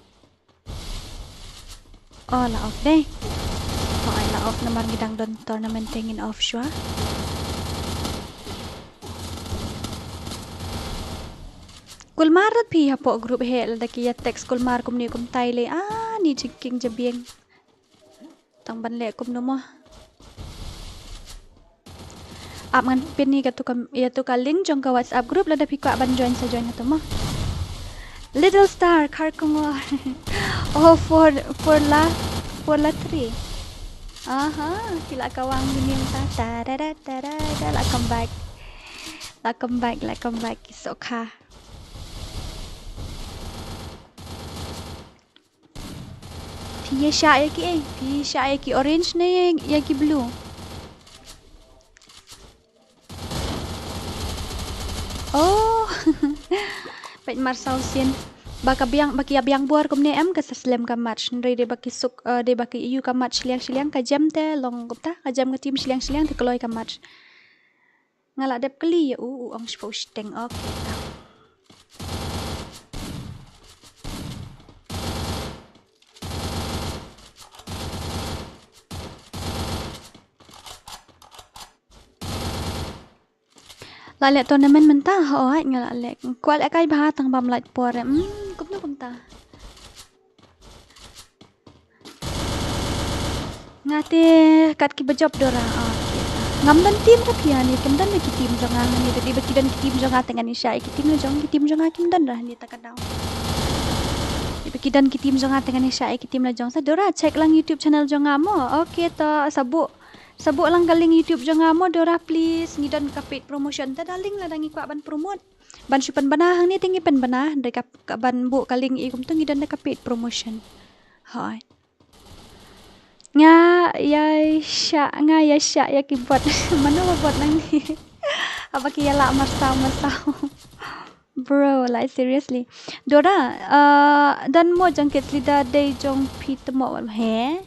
Oh, la off dei. Oh, ai la off namar ngi dang don tournament te ngin off shuwa. Kulmar rat phi hapoh group he lada ki ïa text kulmar kumne kumtai le. Ah, ni jingkieng jabieng. Tang ban leh kumno mo. Ap ngan pin ïa katu ka, ïa tu ka link jong ka WhatsApp group lada phi kwah ban join sa join hato mo. Little Star, Kharkongor. Oh, four, four la, four la three. Aha, ki la kawang bini mynta. Ta da da ta da da, la come back. La come back, la come back. Ki sokha. Phi ïa shah ïa ki ei, phi ïa shah ïa ki orange ne ïa, ïa ki blue. Oh. Peit marsaw sien. Ba ka biang, ba ki ïa biang bor kumne em, ka sa slem ka match. Hynrei dei ba ki suk, eh, dei ba ki ïa ka match shiliang shiliang, ka jem te long kumta, ka jem ka team shiliang shiliang te kloi ka match. Nga la dep kylli ïa u, u ong shiphew shiteng. Okay ta. La leh tournament mynta, hooid nga la leh. Kwah lehkai bha tang bam lait por. Hmm, kumno kumta. Nga te kat kiba jop Dora. Ah, okay. Ngam don team ra phi hangne, kim don ra ki team jong nga hangne, te dei ba ki don ki team jong nga te ngan ïa shah ïa ki team la jong, ki team jong nga kim don ra hangne ta ka daw. Dei ba ki don ki team jong nga te ngan ïa shah ïa ki team la jong. Sa Dora check lang YouTube channel jong nga mo. Okay to, sa buh, sa buh lang ka link YouTube jong nga mo Dora please. Ngi don ka paid promotion, te da link lada ngi kwah ban promote. Ban shu pynbna hangne te ngi pynbna, hynrei ka, ka ban buh ka link i kumto ngi don da ka paid promotion. Hooid. Nga ïa shah, nga ïa shah ïa ki bot. Mano ba bot nangne? Haba ki ïa lah marsaw marsaw. Bro, like seriously. Dora, uh, don mo jong kids leader dei jong phi te mo he?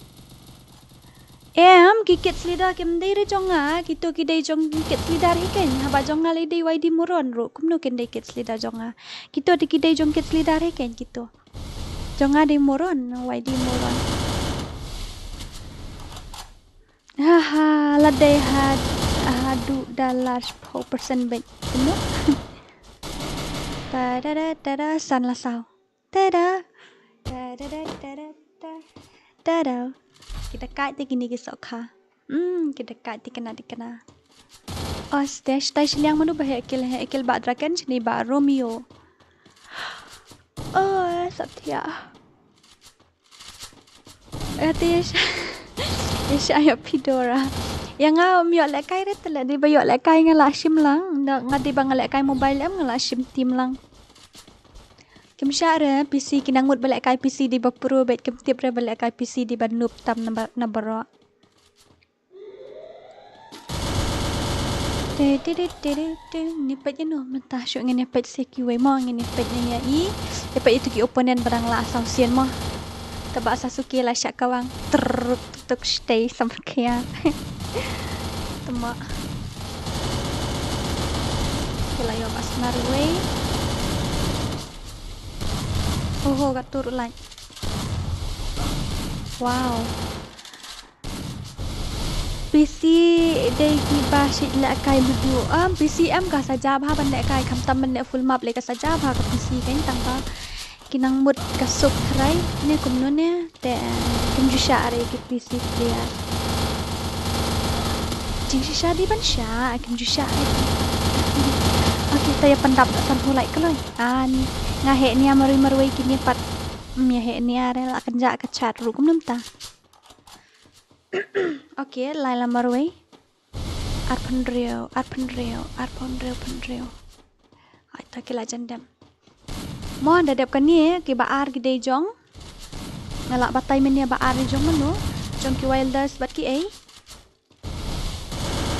Em, ki kids leader kim dei re jong nga, kito ki dei jong kids leader hi keiñ. Haba jong nga lei dei Y D Moron ruh, kumno kin dei kids leader jong nga. Kito te ki dei jong kids leader hi keiñ kito. Jong nga dei Moron, Y D Moron. Haha, la dei ha, haduh da last four percent beit. Kumno? Ta da da da da, san la saw. Ta da. Ta da da da da da. Ta da. Ki da kait te kine ki sokha. Hmm, ki da kait te kane te kane. Os te, shtai shiliang mano ba heh kill, heh kill Bah Draken, shini Bah Romeo. Oh, Satya. Eh, te ïa sha, ïa sha ïa phi Dora. Ïa nga ym ïoh lehkai re te leh, dei ba ïoh lehkai nga la shim lang. Nga dei ba nga lehkai mobile em nga la shim team lang. Kim shah re P C, ki nang mut ba lehkai P C dei ba pro beit, kim tip re ba lehkai P C dei ba noob tam na ba, na baroh. Te te te te te. Ngin ïa peit ïano mynta, shuh ngin ïa peit sa kiwei mo, ngin ïa peit ïa i. Ïa peit ïa tu ki opponent ba dang lah saw sien mo. Te ba sa suki la shah kawang. Trrr, tuk tuk shtei samrkhia. Te mo. Ki la ïoh ba snar wei. Oho, ka tur lait. Wow. P C dei kiba shait lehkai madu. Em, P C em ka sa ja bha ban lehkai, khamtam ban leh full map lei ka sa ja bha ka P C keiñ, tang ba ki nang mut ka suk tharai ne kumno ne, te kim ju shah re ki P C player. Jingshisha dei ban shah, kim ju shah re. Okay, te ïa pyndap da sanphew like kloi. Ani nga heh nia marwei marwei kine pat. Ym ïa heh nia re, la kynjah ka chat ruh kumno mynta. Okay, lai la marwei. Arphew hynriew, arphew hynriew, arphew hynriew, phew hynriew. Ai, ta ki la jan dep. Mo, da dep kane, ki ba ar ki dei jong. Nga lah batai mynne ba ar dei jong mano. Jong ki Wilders bad ki ei.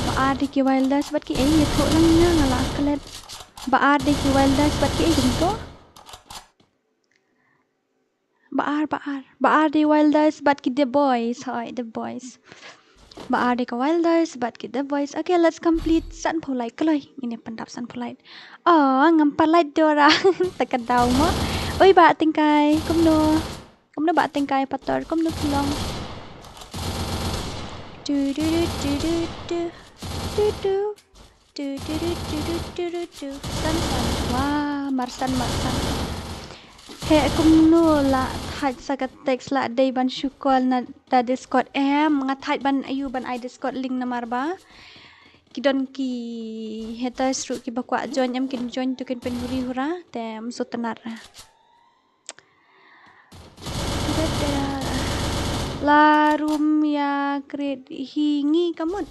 Ba ar dei ki Wilders bad ki ei, ïathuh lang ïa nga, nga lah klet. Ba ar dei ki Wilders bad ki ei kumto. Ba ar, ba ar. Ba ar dei Wilders bad ki The Boys. Hooid, The Boys. Ba ar dei ka Wilders bad ki The Boys. Okay, let's complete sanphew like kloi. Ngin ïa pyndap sanphew like. Oh, ngam pat like Dora. Ta ka daw mo. Oi, Bah Tyngkai. Kumno? Kumno Bah Tyngkai, pator? Kumno phi long? Du, du, du. Du, du, du. San, san. Wah, marsan, marsan. Heh kumno la thait sa ka text, la dei ban shu call na da Discord. Em, nga thait ban ayu ban ai Discord link namar ba ki don ki haters ruh kiba kwah join, em kin join to kin pynhuri hura, te ym sngewtynnat ra. La rum ïa create hi ngi ka mut.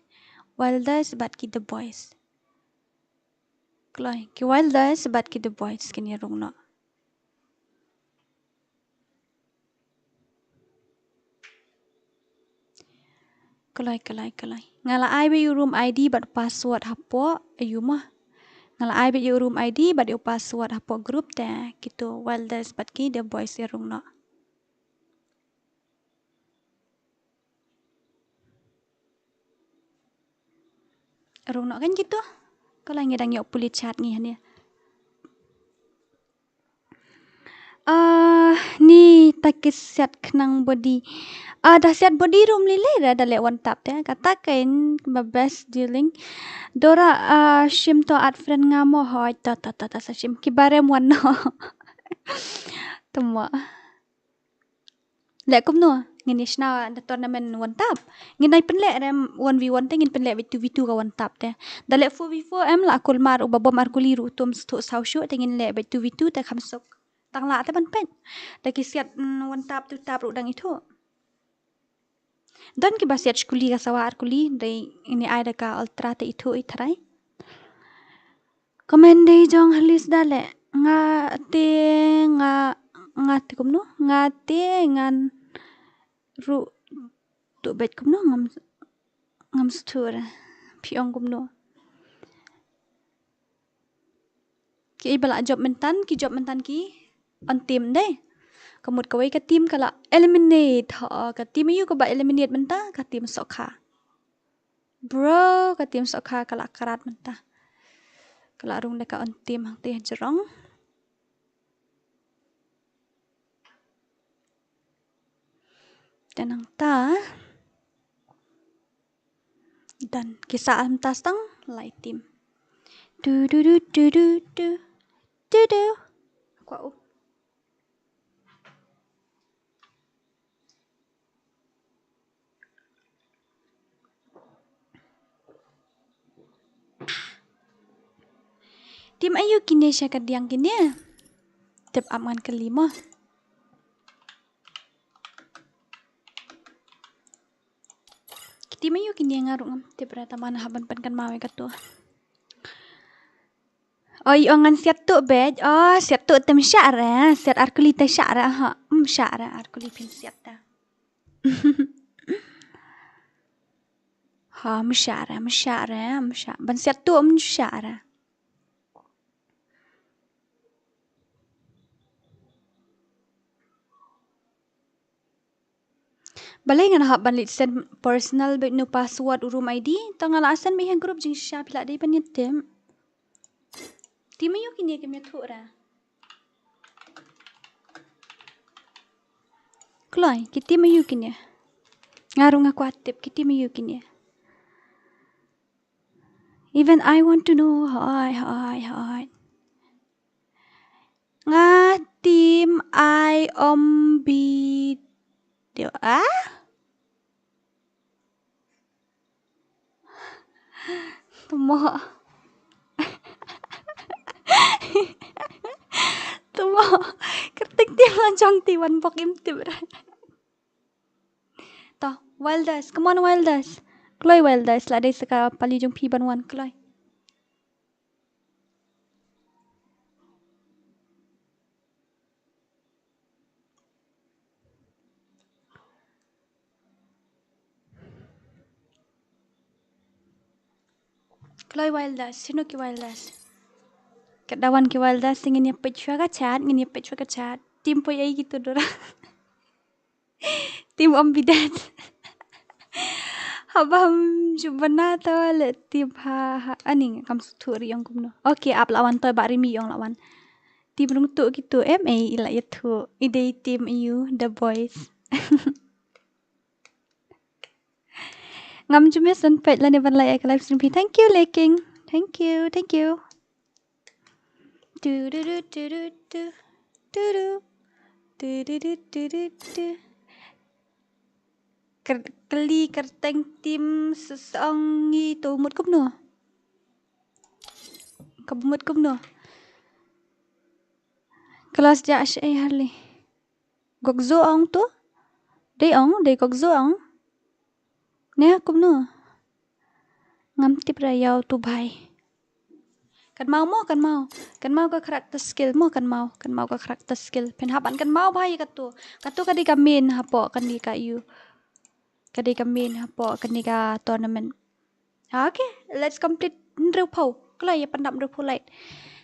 Wilders bad ki The Boys. Kloi, ki Wilders bad ki The Boys kin ïa rung noh. Kloi, kloi, kloi. Nga la ai beit ïa u room I D bad password hapoh, aiu mo. Nga la ai beit ïa u room I D bad ïa u password hapoh group te kito Wilders bad ki The Boys ïa rung noh. Rung noh kan kito. Ka la ngi dang ïoh pule chat ngi hane. Ah, ni ta ki siat khnang body. Ah, da siat body room lili da da leh one tap te. Kata kein ba best dealing. Dora, ah, shim to add friend nga mo hoi. Ta ta ta ta sa shim. Ki barem wan no. Tama. Leh kumno, ngin ïa shna da tournament one tap. Ngin ai pynleh rem one v one te ngin pynleh bad two v two ka one tap te. Da leh four v four em la kulmar uba bom ar kuli ruh tum sthu saw shu te ngin leh bad two v two te kham suk. Tang la te ban pet. Da ki siat, mm, one tap two tap ruh dang ithuh. Don kiba siat shkuli ka sawa ar kuli dei ini ai da ka ultra te ithuh i tharai. Comment dei jong Halis da leh. Nga te nga nga te kumno? Nga te ngan ruh tu bad kumno ngam ngam stur. Phi ong kumno? Ki ba la jop myntan, ki jop myntan ki on team dei. Ka mut kawei ka team ka la eliminate. Ha, ka team aiu kaba eliminate mynta, ka team Sokha. Bro, ka team Sokha ka la krat mynta. Ka la rung da ka on team hangtei hajrong. Te nangta. Dan ki sa am ta stang lai team. Du du du du du du. Du du. Kwa u. Team aiu kine sha ka diang kine? Tip ap ngan kylli mo. Ki team aiu kine nga ruh ngam tip re, tang ba nga hap ban pynkan maw ïa katu. Oi, ong ngan siat tu bad. Oh, siat tu tem shah re. Siat ar kuli te shah re. Ha, mm, shah re ar kuli phin siat ta. Ha, mm, shah re, mm, shah re, mm, shah. Ban siat tu, mm, shah re. Balei ngan hap ban leit send personal bad no password u room I D, to nga la send bad ha group jingshisha phi la dei ban ïa tip. Team aiu kine kim ïathuh ra. Kloi, ki team aiu kine. Nga ruh nga kwah tip ki team aiu kine. Even I want to know, hoi, hoi, hoi. Nga team I om bi deu ah? Tumo. Tumo. Kyrteng team la jong ti wan bok im tip ra. To, Wilders, come on Wilders. Kloi Wilders, la dei sa ka pali jong phi ban wan kloi. Kloi Wilders, sino ki Wilders? Kat da wan ki Wilders, ngin ïa peit shuwa ka chat, ngin ïa peit shuwa ka chat. Team poi ai kitu dora. Team om bidet. Haba ham jubana to le team ha ha ani kam suthu ri ong kumno. Okay, ap la wan to ba rimi ong la wan. Team rung tu kitu em ei ila ïathu. I dei team aiu The Boys. Ngam ju miss ban peit lane ban like ka live stream phi. Thank you, Leking. Thank you, thank you. Du, du, du, du, du, du. Du, du. Du, du, du, du, du, du. Ker-, kylli kyrteng team Sesong ngi to mut kumno? Ka mut kumno? Kelas ja sha ei Harley. Gokzo ong tu? Dei ong, dei Gokzo ong. Ne kumno? Ngam tip re ïa utu bhai. Kynmaw mo, kynmaw. Kynmaw ka character skill mo, kynmaw. Kynmaw ka character skill. Phin hap ban kynmaw bha ïa katu. Katu ka dei ka main hapoh kane ka ïu. Ka dei ka main hapoh kane ka tournament. Okay, let's complete hynriewphew. Kloi, ïa pyndap hynriewphew light.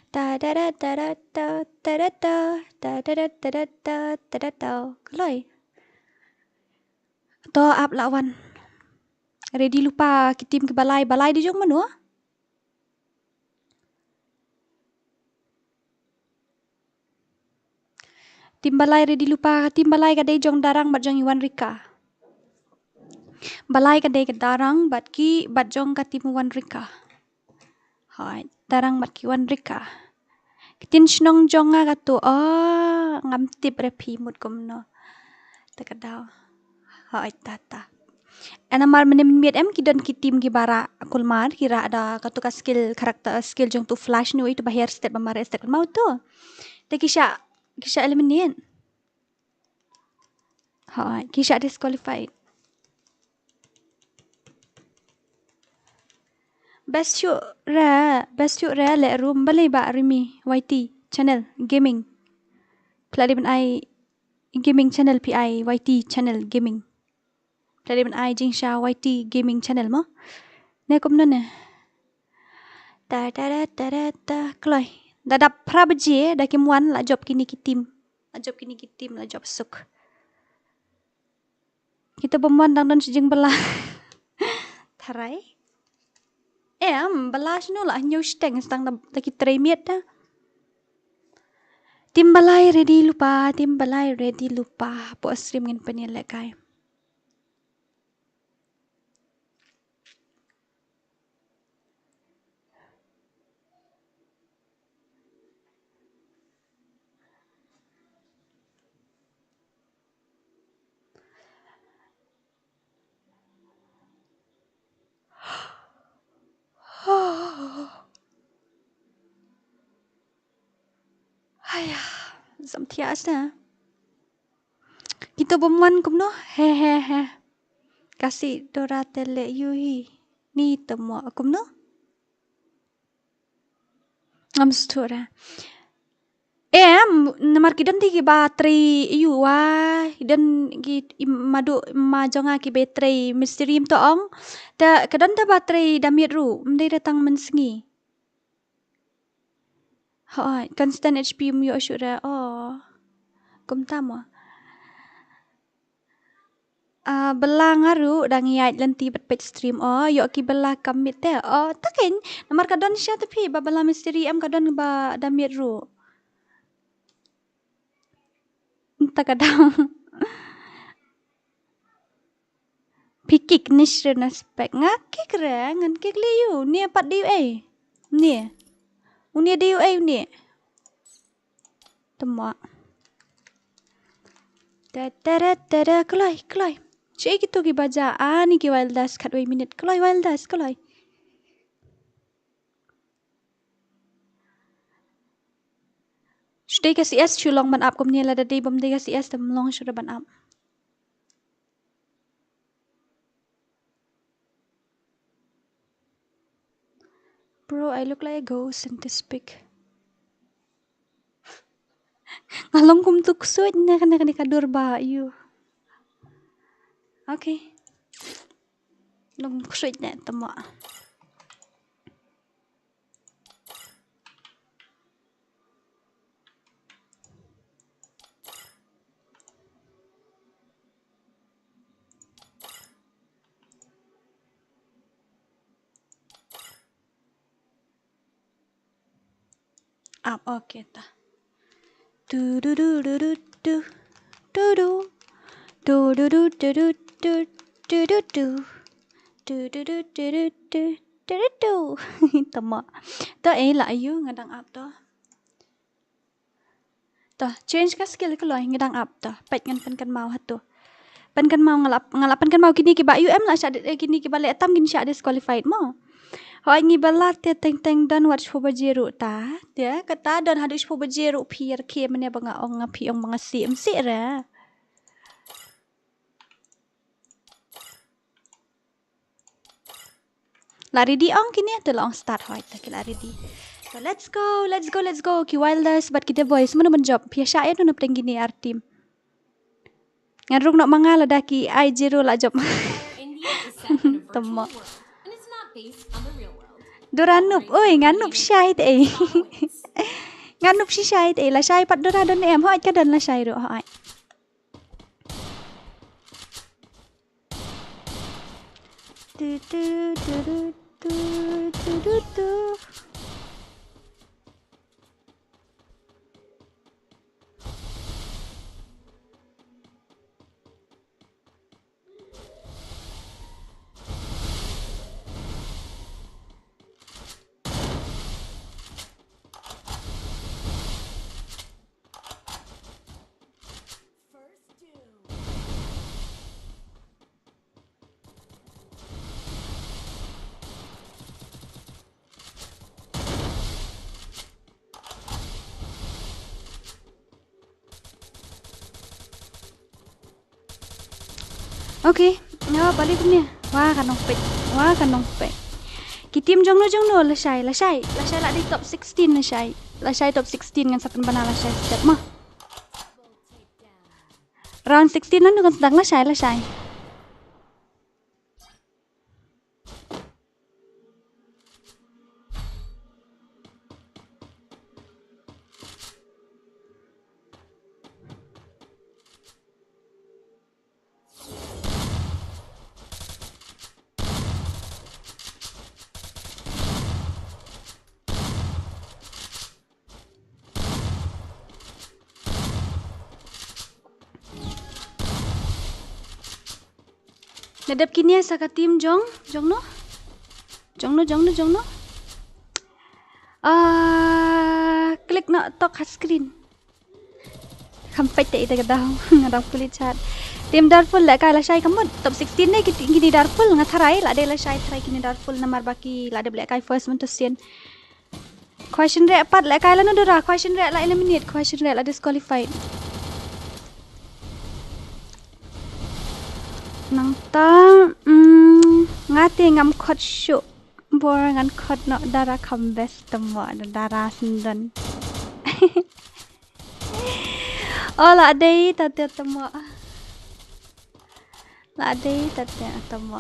Ta da da da da ta, ta da ta, ta da da da da ta, ta da ta. Kloi. To ap la wan. Ready lypa ki team kiba lai, ba lai dei jong mano? Team ba lai ready lypa, team ba lai ka dei jong Darang bad jong i Wanrika. Ba lai ka dei ka Darang bad ki, bad jong ka team Wanrika. Hooid, Darang bad ki Wanrika. Ktien shnong jong nga katu, oh, ngam tip re phi mut kumno. Ta ka daw. Hooid, ta ta. Namar mynne mynmiet em ki don ki team kiba rah kulmar, ki rah da katu ka skill character, skill jong utu Flash ne uei utu ba hair stet ba mareh stet, kynmaw utu. Te ki shah, ki shah eliminate. Hooid, ki shah disqualified. Best shuh re, best shuh re leh room, balei ba Rimi Y T channel gaming. Phi la dei ban ai gaming channel, phi ai Y T channel gaming. Phi la dei ban ai jingshisha Y T gaming channel mo. Ne kumno ne. Ta ta ta ta ta ta. Kloi. Da dap phra baje da kim wan, la jop kine ki team. La jop kine ki team, la jop suk. Kita bym wan dang don shi jingbylla. Tharai. Em, bylla shano, la hynñiew shiteng tang da, da ki trei miet da. Team ba lai ready lypa, team ba lai ready lypa. Hapoh stream ngin pynïalehkai. Haya, zam thiah sna. Kita bym wan kumno? He he he. Kasi Dora te leh ïu hi. Ni te mo kumno? Ngam sngewthuh re. Em, namar ki don te kiba trei ïu wa, ki don ki, i, madu ma jong nga kiba trei mystery ym to ong. Te ka don te ba trei da miet ruh, ym dei re tang mynsngi. Hooid, constant H P ym ïoh shuh re. Oh. Kumta mo. Ah, bylla nga ruh dang ïaid lynti bad peit stream. Oh, ïoh ki bylla ka miet te. Oh, ta keiñ, namar ka don sha te phi ba bylla mystery em, ka don ba da miet ruh. Nta ka dang. Phi kick ne shisha na spek. Nga kick re, ngan kick leh ïu. Une pat dei uei? Une. Une dei uei une? Te mo. Te te re te re, kloi, kloi. Shi kito kiba jia, ani ki Wild Dust khatwei minit. Kloi Wild Dust, kloi. Shu dei ka C S shu long ban ap kumne, lada dei bym dei ka C S te ym long shuh ban ap. Bro, I look like a ghost in this pic. Nga long kum tu ksuid ne, kane, kane ka dur ba ïu. Okay. Long ksuid ne, tama. Ap, okay ta. Tu du du du du du. Tu du. Tu du du du du du. Tu du du. Tu du du du du du. Tu du du. Tama. To, eh, la ïu nga dang ap to. To, change ka skill kloi, nga dang ap to. Peit ngan pynkynmaw hato. Pynkynmaw nga la, nga la pynkynmaw kine kiba ïu em la shah di-, eh, kine kiba leh tam kin shah disqualified mo. Hooid ngi bylla te teng teng don wat shiphew baje ruh ta. Te kata don haduh shiphew baje ruh phi ïa rkhie mynne ba nga ong, nga phi ong ba nga sih, ym sih re. La ready ong kine, te la ong start hoi, te ki la ready. So let's go, let's go, let's go. Ki Wilders bad ki The Boys, mano ban jop? Phi ïa shah ïa no na pdeng kine ar team. Ngan rung noh ma nga lada ki ai zero la jop. Tymmo. Dora noob, oi, nga noob shai te ei. Nga noob shi shai te ei, lashai pat Dora don em, hoi ka don lashai ruh, hoi. Tu, tu, tu, tu, tu, tu, tu, tu. Okay, nga ba palik ni. Wa ka nongpeit, wa ka nongpeit. Ki team jong no jong no lashai, lashai, lashai la dei top sixteen lashai. Lashai top sixteen ngan sa pynbna lashai step ma. Round sixteen la no kan sdang lashai, lashai. Na dep kine sa ka team jong, jong no? Jong no, jong no, jong no? Ah, click na tok ha screen. Kam peit te ita ka daw, nga dang puli chat. Team Darful lehkai lashai ka mut. Top sixteen ne kiti, kini Darful nga tharai, la dei lashai tharai kini Darful namar ba ki la dep lehkai first man to sien. Question reh pat lehkai lano Dora, question reh la eliminate, question reh la disqualified. Nangta, mm, nga te ngam khot shuh. Bor ngan khot noh Dara kham best tymmo, Dara syndon. Oh, la dei ta te tymmo. La dei ta te tymmo.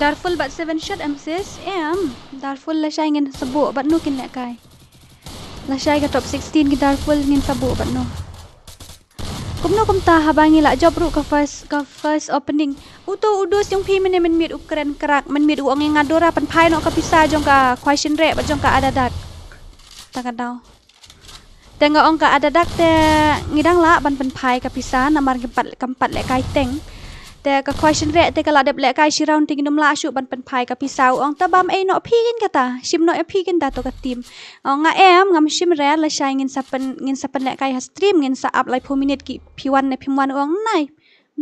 Darful bad seven shot M C S M. Darful lashai ngin sa buh bad no kin lehkai. Lashai ka top sixteen ki Darful ngin sa buh bad no. Kumno kumta haba ngi la jop ruh ka first, ka first opening. Uto u dos jong phi mynne mynmiet u kren krak, mynmiet u ong ïa nga Dora pynphai noh ka pisa jong ka question reh bad jong ka adadak. Ta ka daw. Te nga ong ka adadak te ngi dang lah ban pynphai ka pisa namar kam pat, kam pat lehkai teng. Te ka question reh te ka la dep lehkai shi round te ngin ym lah shuh ban pynphai ka pisa, u ong ta bam ei noh phi kin kata, shim noh ïa phi kin da to ka team. Ong nga em, ngam shim re, lashai ngin sa pyn, ngin sa pynlehkai ha stream, ngin sa ap laiphew minit ki phi wan ne phim wan, u ong nai.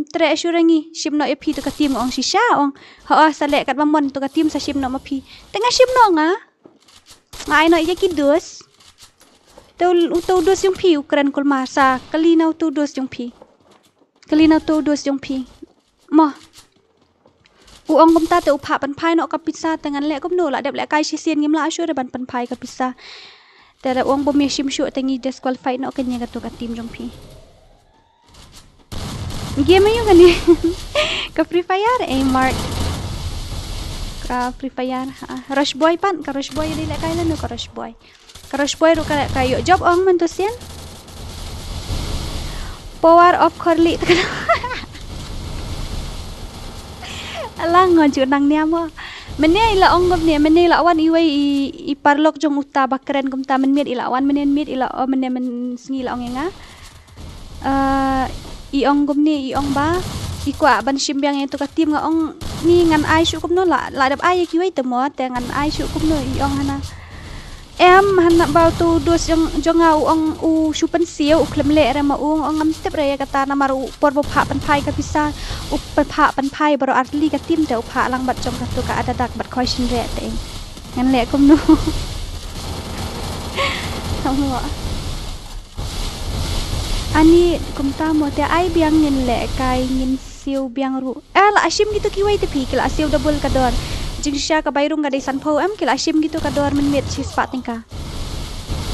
Treh shuh re ngi, shim noh ïa phi to ka team, u ong shisha, u ong. Ho, sa leh katba mon to ka team sa shim noh ma phi. Te nga shim noh nga. Nga ai noh ïa ki dos. Te u, uto u dos jong phi u kren kulmar, sa kylli na uto u dos jong phi. Kylli na uto u dos jong phi. Mo. U ong kumta te u phah pynphai noh ka pisa te ngan leh kumno, la dep lehkai shisien ngim lah shuh re ban pynphai ka pisa. Te u ong bym ïa shim shuh te ngi disqualify noh kane kato ka team jong phi. Game aïu kane? Ka Free Fire, eh, Mark. Ka Free Fire, ha. Rush Boy pat, ka Rush Boy dei lehkai lano ka Rush Boy. Ka Rush Boy ruh ka, ka ïoh jop ong man to sien. Power of Khorli. Alang ngo ju nang niam mo. Mynne i la ong kumne, mynne i la wan iwei i, i paralok jong uta ba kren kumta mynmiet i la wan mynne mynmiet i la, oh, mynne mynsngi i la ong ïa nga. Eh, i ong kumne, i ong ba i kwah ban shim biang ïa to ka team, nga ong ni ngan ai shuh kumno, la, la dep ai ïa kiwei te mo, te ngan ai shuh kumno, i ong hana. Em, hana ba uto u dos jong, jong nga u ong u shu pynsiew, u khlem leh re ma u, ong ngam tip re ïa kata namar u por ba u phah pynphai ka pisa, u pynphah pynphai baroh artylli ka team te u phah lang bad jong kato ka Adadak bad Khoisynreh te. Ngan leh kumno. Tang mo. Ani kumta mo te ai biang ngin lehkai ngin siew biang ruh. Eh, la shim kito kiwei te phi, ki la siew double ka dor. Jingshisha ka bai rung ka dei sanphew em, ki la shim kito ka dor mynmiet shispah tyngka.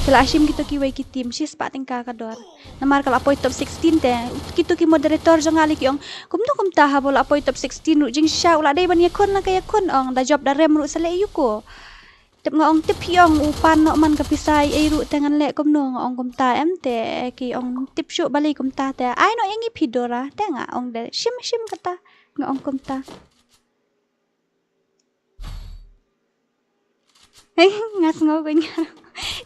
Ki la shim kito kiwei ki team shispah tyngka ka dor. Namar ka la poi top sixteen te, kito ki moderator jong nga lei ki ong, kumno kumta haba u la poi top sixteen ruh, jingshisha u la dei ban ïakhun la ka ïakhun ong, da jop da rem ruh sa leh ïa u ko. Tip nga ong tip phi ong u pan noh man ka pisa ei ei ruh te ngan leh kumno nga ong kumta em te ki ong tip shuh balei kumta te ai noh ïa ngi phi Dora te nga ong de shim shim kata nga ong kumta. Hei, nga sngew ko nga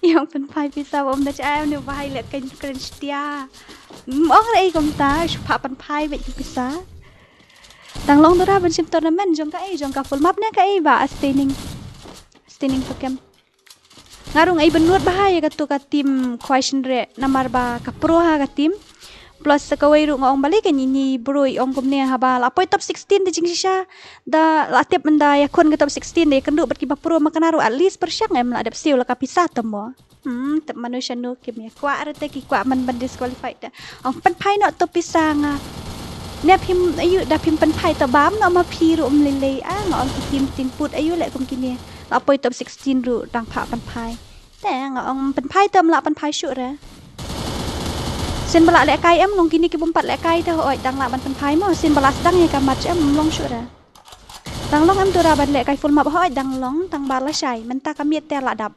ïa ong pynphai pisa ba um da cha ai ne ba hai leh kan kren stia. Ong re ei kumta shu phah pynphai bad pisa. Dang long Dora ban shim tournament jong ka ei jong ka full map ne ka ei ba a staining. Staining pakem. Nga rung ai bynnud ba ha ïa kato ka team Khoisynreh namar ba ka pro ha ka team. Plus sa kawei ruh nga ong balei ka nini bro i ong kumne haba la poi top sixteen te jingshisha da la tip mynda ïakhun ka top sixteen da ïakynduh bad kiba pro ma kane ruh at least pyrshang em la dep siew la ka pisa te mo. Hmm, tep manu shanu kim ïa kwah re te ki kwah man ban disqualify te. Ong pynphai noh to pisa nga. Ne phim ayu da phim pynphai to bam noh ma phi ruh um lei lei a nga ong ki team tin put ayu leh kum kine. La poi top sixteen ruh dang phah pynphai. Te nga ong pynphai to mla pynphai shuh re. Sien ba la lehkai em long kine ki bym pat lehkai te hooid dang la ban pynphai mo sien ba la sdang ïa ka match em long shuh re. Dang long em Dora ban lehkai full map hooid dang long tang ba la shai mynta ka miet te la dap.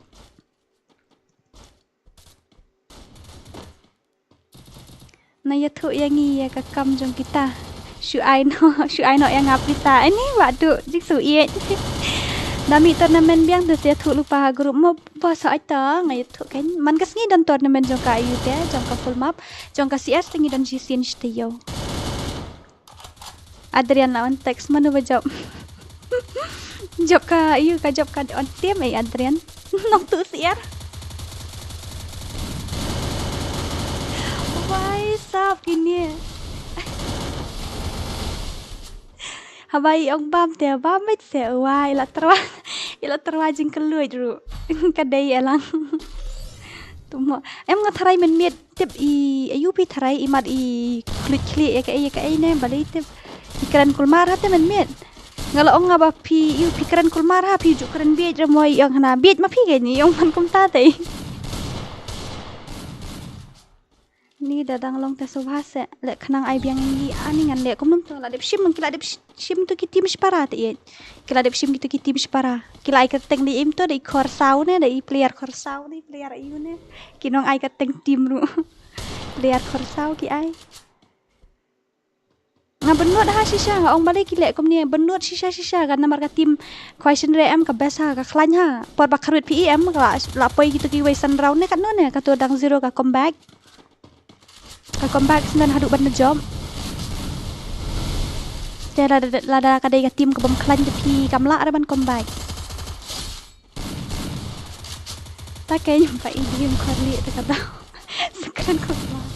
Na ïathuh ïa ngi ïa ka kam jong kita. Shu ai noh, shu ai noh ïa nga pisa. Ani ba tu jik su ïeit. Da mih tournament biang te ïathuh lypa ha group mo ba sa ai ta nga ïathuh kan. Man ka sngi don tournament jong ka ayu te jong ka full map jong ka C S te ngi don jisin shte ïew. Adrian la on text manu ba jop. Jop ka ayu ka jop ka on team ei Adrian. Nong tu siar. Wai sap kini. Haba i ong bam te bam met se wai la terwa. I la terwa jingkylluid ruh. Ka dei elang. Tumo em nga tharai mynmiet. Tip i ayu phi tharai i mat i kluit khlieh ïa kaei ïa kaei ne balei tip i kren kulmar ha te mynmiet. Nga la ong nga ba phi ïa phi kren kulmar ha phi ju kren bieit re mo i ong hana bieit ma phi kein i ong man kumta te. Ni da dang long te subha se leh khnang ai biang ngi ani ngan leh kumno to la dep shim ki la dep shim to ki team shipara te ïeit. Ki la dep shim ki to ki team shipara. Ki la ai kyrteng da im to da i Khorsaw ne da i player Khorsaw ne player ayu ne. Ki nong ai kyrteng team ruh. Player Khorsaw ki ai. Nga bynnud ha shisha nga ong balei ki leh kumne bynnud shisha shisha ka namar ka team Khoisynreh em ka best ha ka khlaiñ ha. Por ba kharwit phi em ka la, la poi ki to ki wei san round ne katno ne ka to dang zero ka comeback. Ka comeback snan haduh ban jump. Te lada, lada ka dei ka team ka bym khlaiñ te phi kam lah re ban comeback. Ta kein ba i diem khor lieh te ka dau. Skren khor lieh.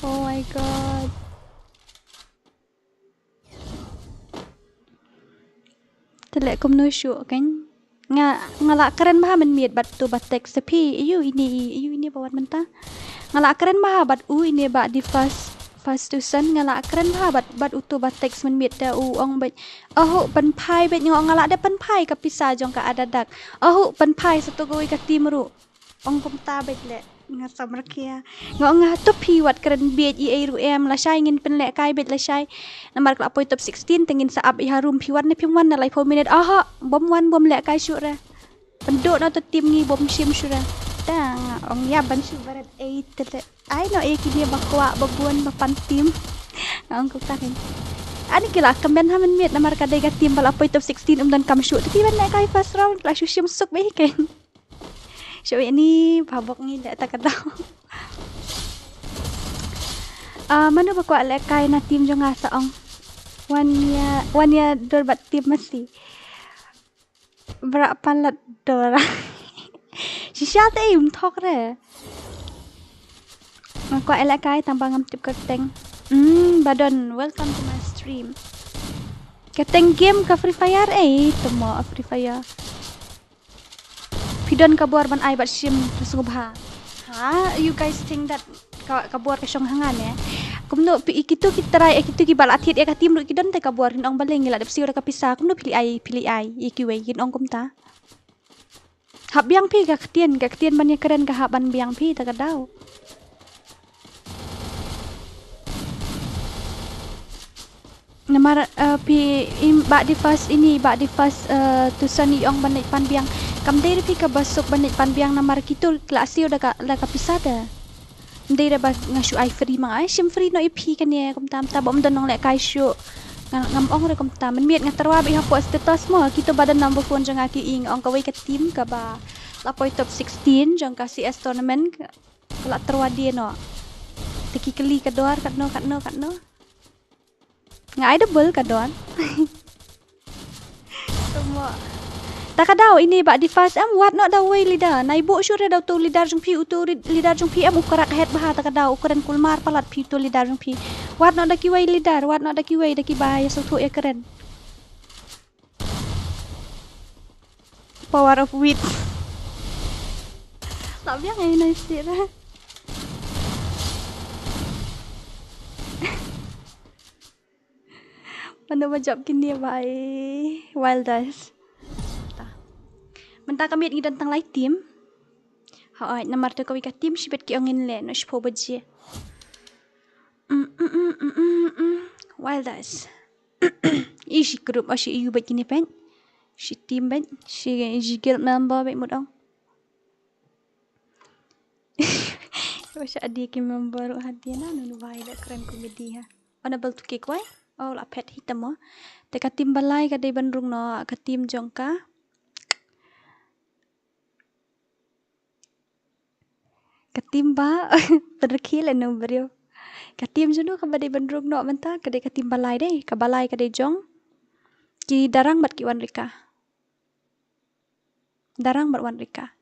Oh my god. Te leh kumno shuh kein. Nga, nga la kren bha mynmiet bad uto ba text te phi, ayu ine, ayu ine ba wan mynta. Nga la kren bha bad u ine ba di first, first tuition, nga la kren bha bad, bad uto ba text mynmiet te u ong bad, ahu pynphai bad nga ong nga la dep pynphai ka pisa jong ka Adadak. Ahu pynphai sa to kawei ka team ruh. Ong kumta bad leh nga samar khia. Nga ong nga to phi wat kren bieit i ei ruh em lashai ngin pynlehkai bad lashai. Namar ka la poi top sixteen te ngin sa ap i harum phi wan ne phim wan na laiphew minit. Aha, bym wan bym lehkai shuh re. Pynduh na to team ngi bym shim shuh re. Ta nga ong ïa ban shu barat ei te te. Ai no ïa kine ba kwah ba bun ba pan team. Nga ong kumta kein. Ani ki la kmen ha mynmiet namar ka dei ka team ba la poi top sixteen um don kam shuh. Te phi ban lehkai first round la shu shim suk ba hi kein. Shu ïa ni ba bok ngi leh ta ka dau. Ah, mano ba kwah lehkai na team jong nga sa ong. Wan ïa, wan ïa dur bad team masi. Bra palat Dora. Shisha te um thok re. Nga kwah ïalehkai tang ba ngam tip ka kyrteng. Hmm, Badon, welcome to my stream. Kyrteng game ka Free Fire, eh, temo Free Fire. Phi don ka bor ban ai bad shim sngewbha. Ha, you guys think that ka, ka bor ka shong ha nga ne? Kumno phi, kito ki trai, eh, kito kiba la thied ïa ka team ruh ki don te ka bor, kin ong balei ngi la dep siew da ka pisa, kumno phi leh ai, phi leh ai ïa kiwei, kin ong kumta. Hap biang phi ka ktien, ka ktien ban ïakren ka hap ban biang phi ta ka daw. Namar, eh, phi im ba di first ini, ba di first, eh, tu san i ong ban leit pan biang. Kam dei phi kaba suk ban leit pan biang namar kito la siew da ka, da ka pisa te. Ndei re ba nga shu ai free ma nga, ai shim free noh ïa phi kane kumta, mynta ba ym don nonglehkai shuh. Nga, ngam ong re kumta, mynmiet nga tyrwa beit hapoh status mo, kito ba don number phone jong nga ki ong kawei ka team kaba la poi top sixteen jong ka C S tournament, ka, ka la tyrwa die noh. Te ki kylli ka Dor katno, katno, katno. Nga ai double ka Dor. Tamo. Ta ka daw ini ba di first em, wad noh da wei leader. Nai buh shuh re da uto leader jong phi, uto ri-, leader jong phi em u krak het bha ta ka daw, u kren kulmar palat phi uto leader jong phi. Wad noh da kiwei leader, wad noh da kiwei da kiba ïa sngewthuh ïakren. Power of wit. La biang ai nai sih re. Mano ba jop kine ba ai Wilders. Ta. Mynta ka miet ngi don tang lai team. Hooid, namar te kawei ka team shibit ki ong ngin leh noh shiphew baje. Mm, mm, mm, mm, mm, mm. Wilders. I shi group, o shi ïu bad kine peit. Shi team beit, shi, shi guild member beit mut ong. Wa sha adi ki member ruh hati na nunu bai da kren comedy ha. Honorable to kick wai. Oh, la phet hita mo. Te ka team balai ka dei ban rung noh, ka team jong ka. Ka team ba, pada khil anu brio. Ka team jong no ka ba dei ban rung noh mynta, ka dei ka team balai dei, ka balai ka dei jong. Ki Darang bad ki Wanrika. Darang bad Wanrika.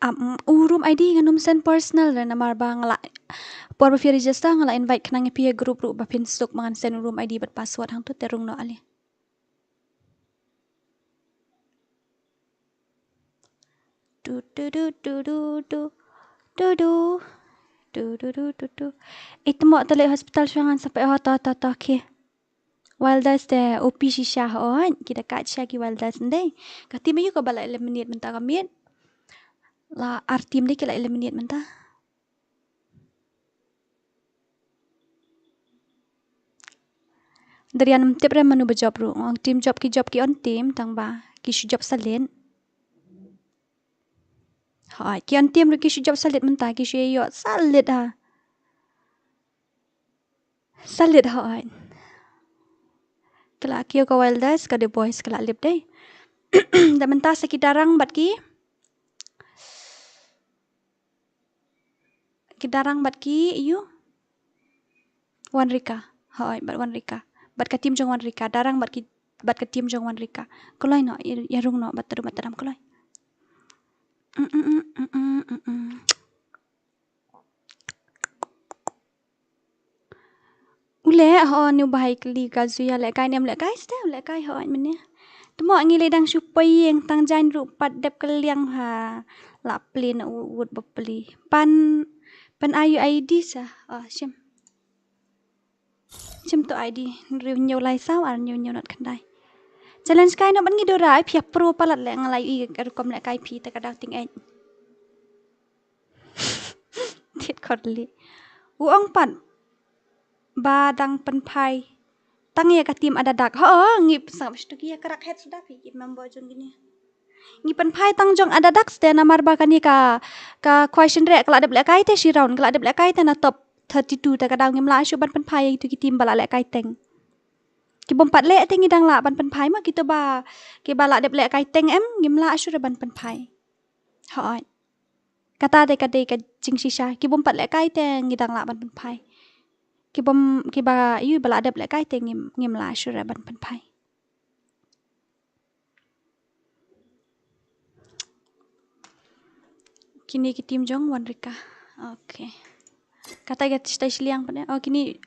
Am, u room I D ngan ym send personal re namar ba nga la, por ba phi register nga la invite khnang ïa phi ïa group ruh ba phin suk ma ngan send u room I D bad password hangto te rung noh ale. Du, du, du, du, du, du. Du, du. Du, du, du, du, du. Ito mo tale hospital shuwa ngan sampai ho to, to, to, okay. Wilders te O P shisha ho, ki da kat sha ki Wilders ndei. Ka team aïu kaba la eliminate mynta ka miet. La ar team dei ki la eliminate mynta. Darian ym tip re mano ba jop ruh. Ong team jop ki jop ki on team tang ba ki shu jop salit. Hooid, ki on team ruh ki shu jop salit mynta, ki shu ïoh salit ha. Salit hooid. Ka la kiew ka Wilders, ka dei boys ka la lip dei. Da mynta sa ki Darang bad ki. Ki Darang bad ki ïu. Wanrika. Hooid, bad Wanrika. Bad ka team jong Wanrika. Darang bad ki, bad ka team jong Wanrika. Kloi noh, ïa, ïa rung noh, bad tadum bad tadam kloi. Mm, mm, mm, mm, mm, mm, mm. U leh, ho, ni u bahai kylli ka Zuya lehkai ne em lehkai, ste, lehkai, ho, mynne. Tmo ngi leh dang shu poi ïing tang jan ruh pat dep kylliang ha. La pli na u wut ba pli. Pan, pan ayu I D sa. Oh, shim. Shim to I D. Hynriew hynñiew lai saw ar hynñiew hynñiew nod khyndai. Challenge kai no ban ngi Dora, ai phi ïa pro palat leh nga la ïohi ka rukom lehkai phi te ka dang ting eh. Thied khot leh. U ong pat. Ba dang pynphai. Tang ïa ka team Adadak. Ho, ngi sngap shtuki ïa ka rak het suda phi ki member jong kine. Ngi pynphai tang jong Adadak ste namar ba kane ka, ka question re ka la dep lehkai te shi round, ka la dep lehkai te na top thirty-two te ka daw ngim lah shuh ban pynphai ïa itu ki team ba la lehkai teng. Ki bym pat leh te ngi dang lah ban pynphai ma kito ba, ki ba la dep lehkai teng em, ngim lah shuh re ban pynphai. Hooid. Kata te ka dei ka jingshisha. Ki bym pat lehkai te ngi dang lah ban pynphai. Ki bym, kiba ïoh ba la dep lehkai te ngim, ngim lah shuh ban pynphai. Kine ki team jong Wanrika. Okay. Kata ka stai shiliang pat ne. Oh, kine.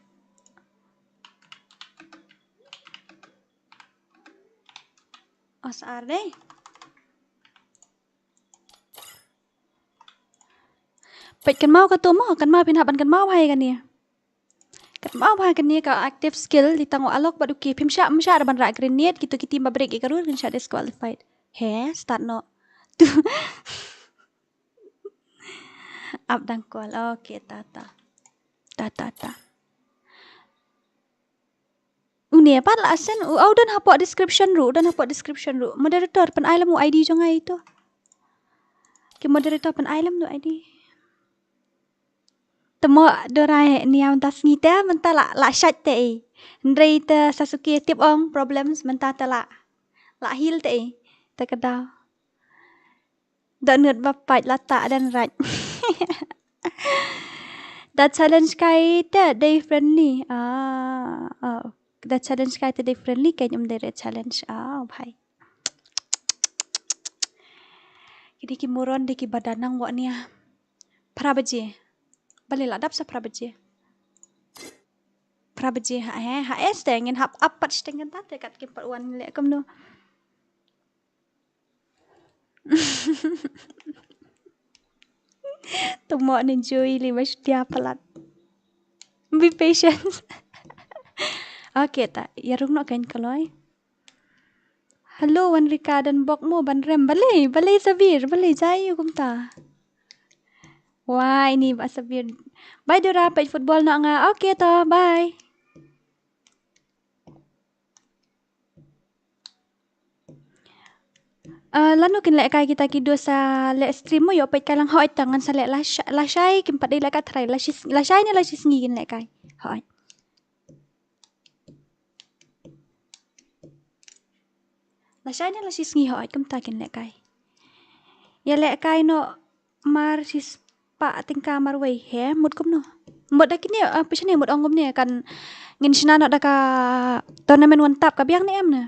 Oh, sa ar dei. Peit kynmaw katu mo, kynmaw phin hap ban kynmaw bha ïa kane. Kynmaw bha kane ka active skill, dei tang u Alok bad u Ki. Phim shah, phim shah ban rah grenade, kito ki team ba break ïa ka rule kin shah disqualified. He, start noh. Tu. Ap dang call. Okay, ta ta. Ta ta ta. Une pat la send, u, u don hapoh description ruh, u don hapoh description ruh. Moderator, pynai lem u I D jong nga ïa uto. Ki moderator, pynai lem u I D. Te mo Dorai, nia mynta sngi te, mynta la, la shait te i. Hynrei te Sasuke tip ong problems, mynta te la, la heal te i. Te ka daw. Dohnud ba pait la ta dan rat. Da challenge kai te dei friendly. Ah, oh. Da challenge kai te dei friendly, kein ym dei re challenge. Ah, bhai. Kine ki moron dei kiba da nang wah nia. Phra baje. Balei la dap sa phra baje. Phra baje ha, eh, ha, eh, steng ngin hap ap pat steng kan ta te kat kim pat wan leh kumno. Tumo ni jui li ba shutia palat. Be patient. Okay ta, ïa rung noh kein kaloi. Hello, Wanrika, don bok mo ban rem. Balei, balei Sabir, balei jai ïa kumta. Wah, ini ba Sabir. Bye Dora, peit football noh nga. Okay to, bye. Ah, lano kin lehkai kita ki dua sa leh stream mo, ïoh peit kai lang. Hooid, tang ngan sa leh lashai, lashai kim pat dei lehkai tharai, lashi, lashai ne lashisngi kin lehkai. Hooid. Lashai ne lashisngi, hooid, kumta kin lehkai. Ïa lehkai noh mar shispah tyngka marwei, he, mut kumno. Mut da kine, ah, pisa ne mut ong kumne kan ngin shna noh da ka tournament one tap ka biang ne em ne.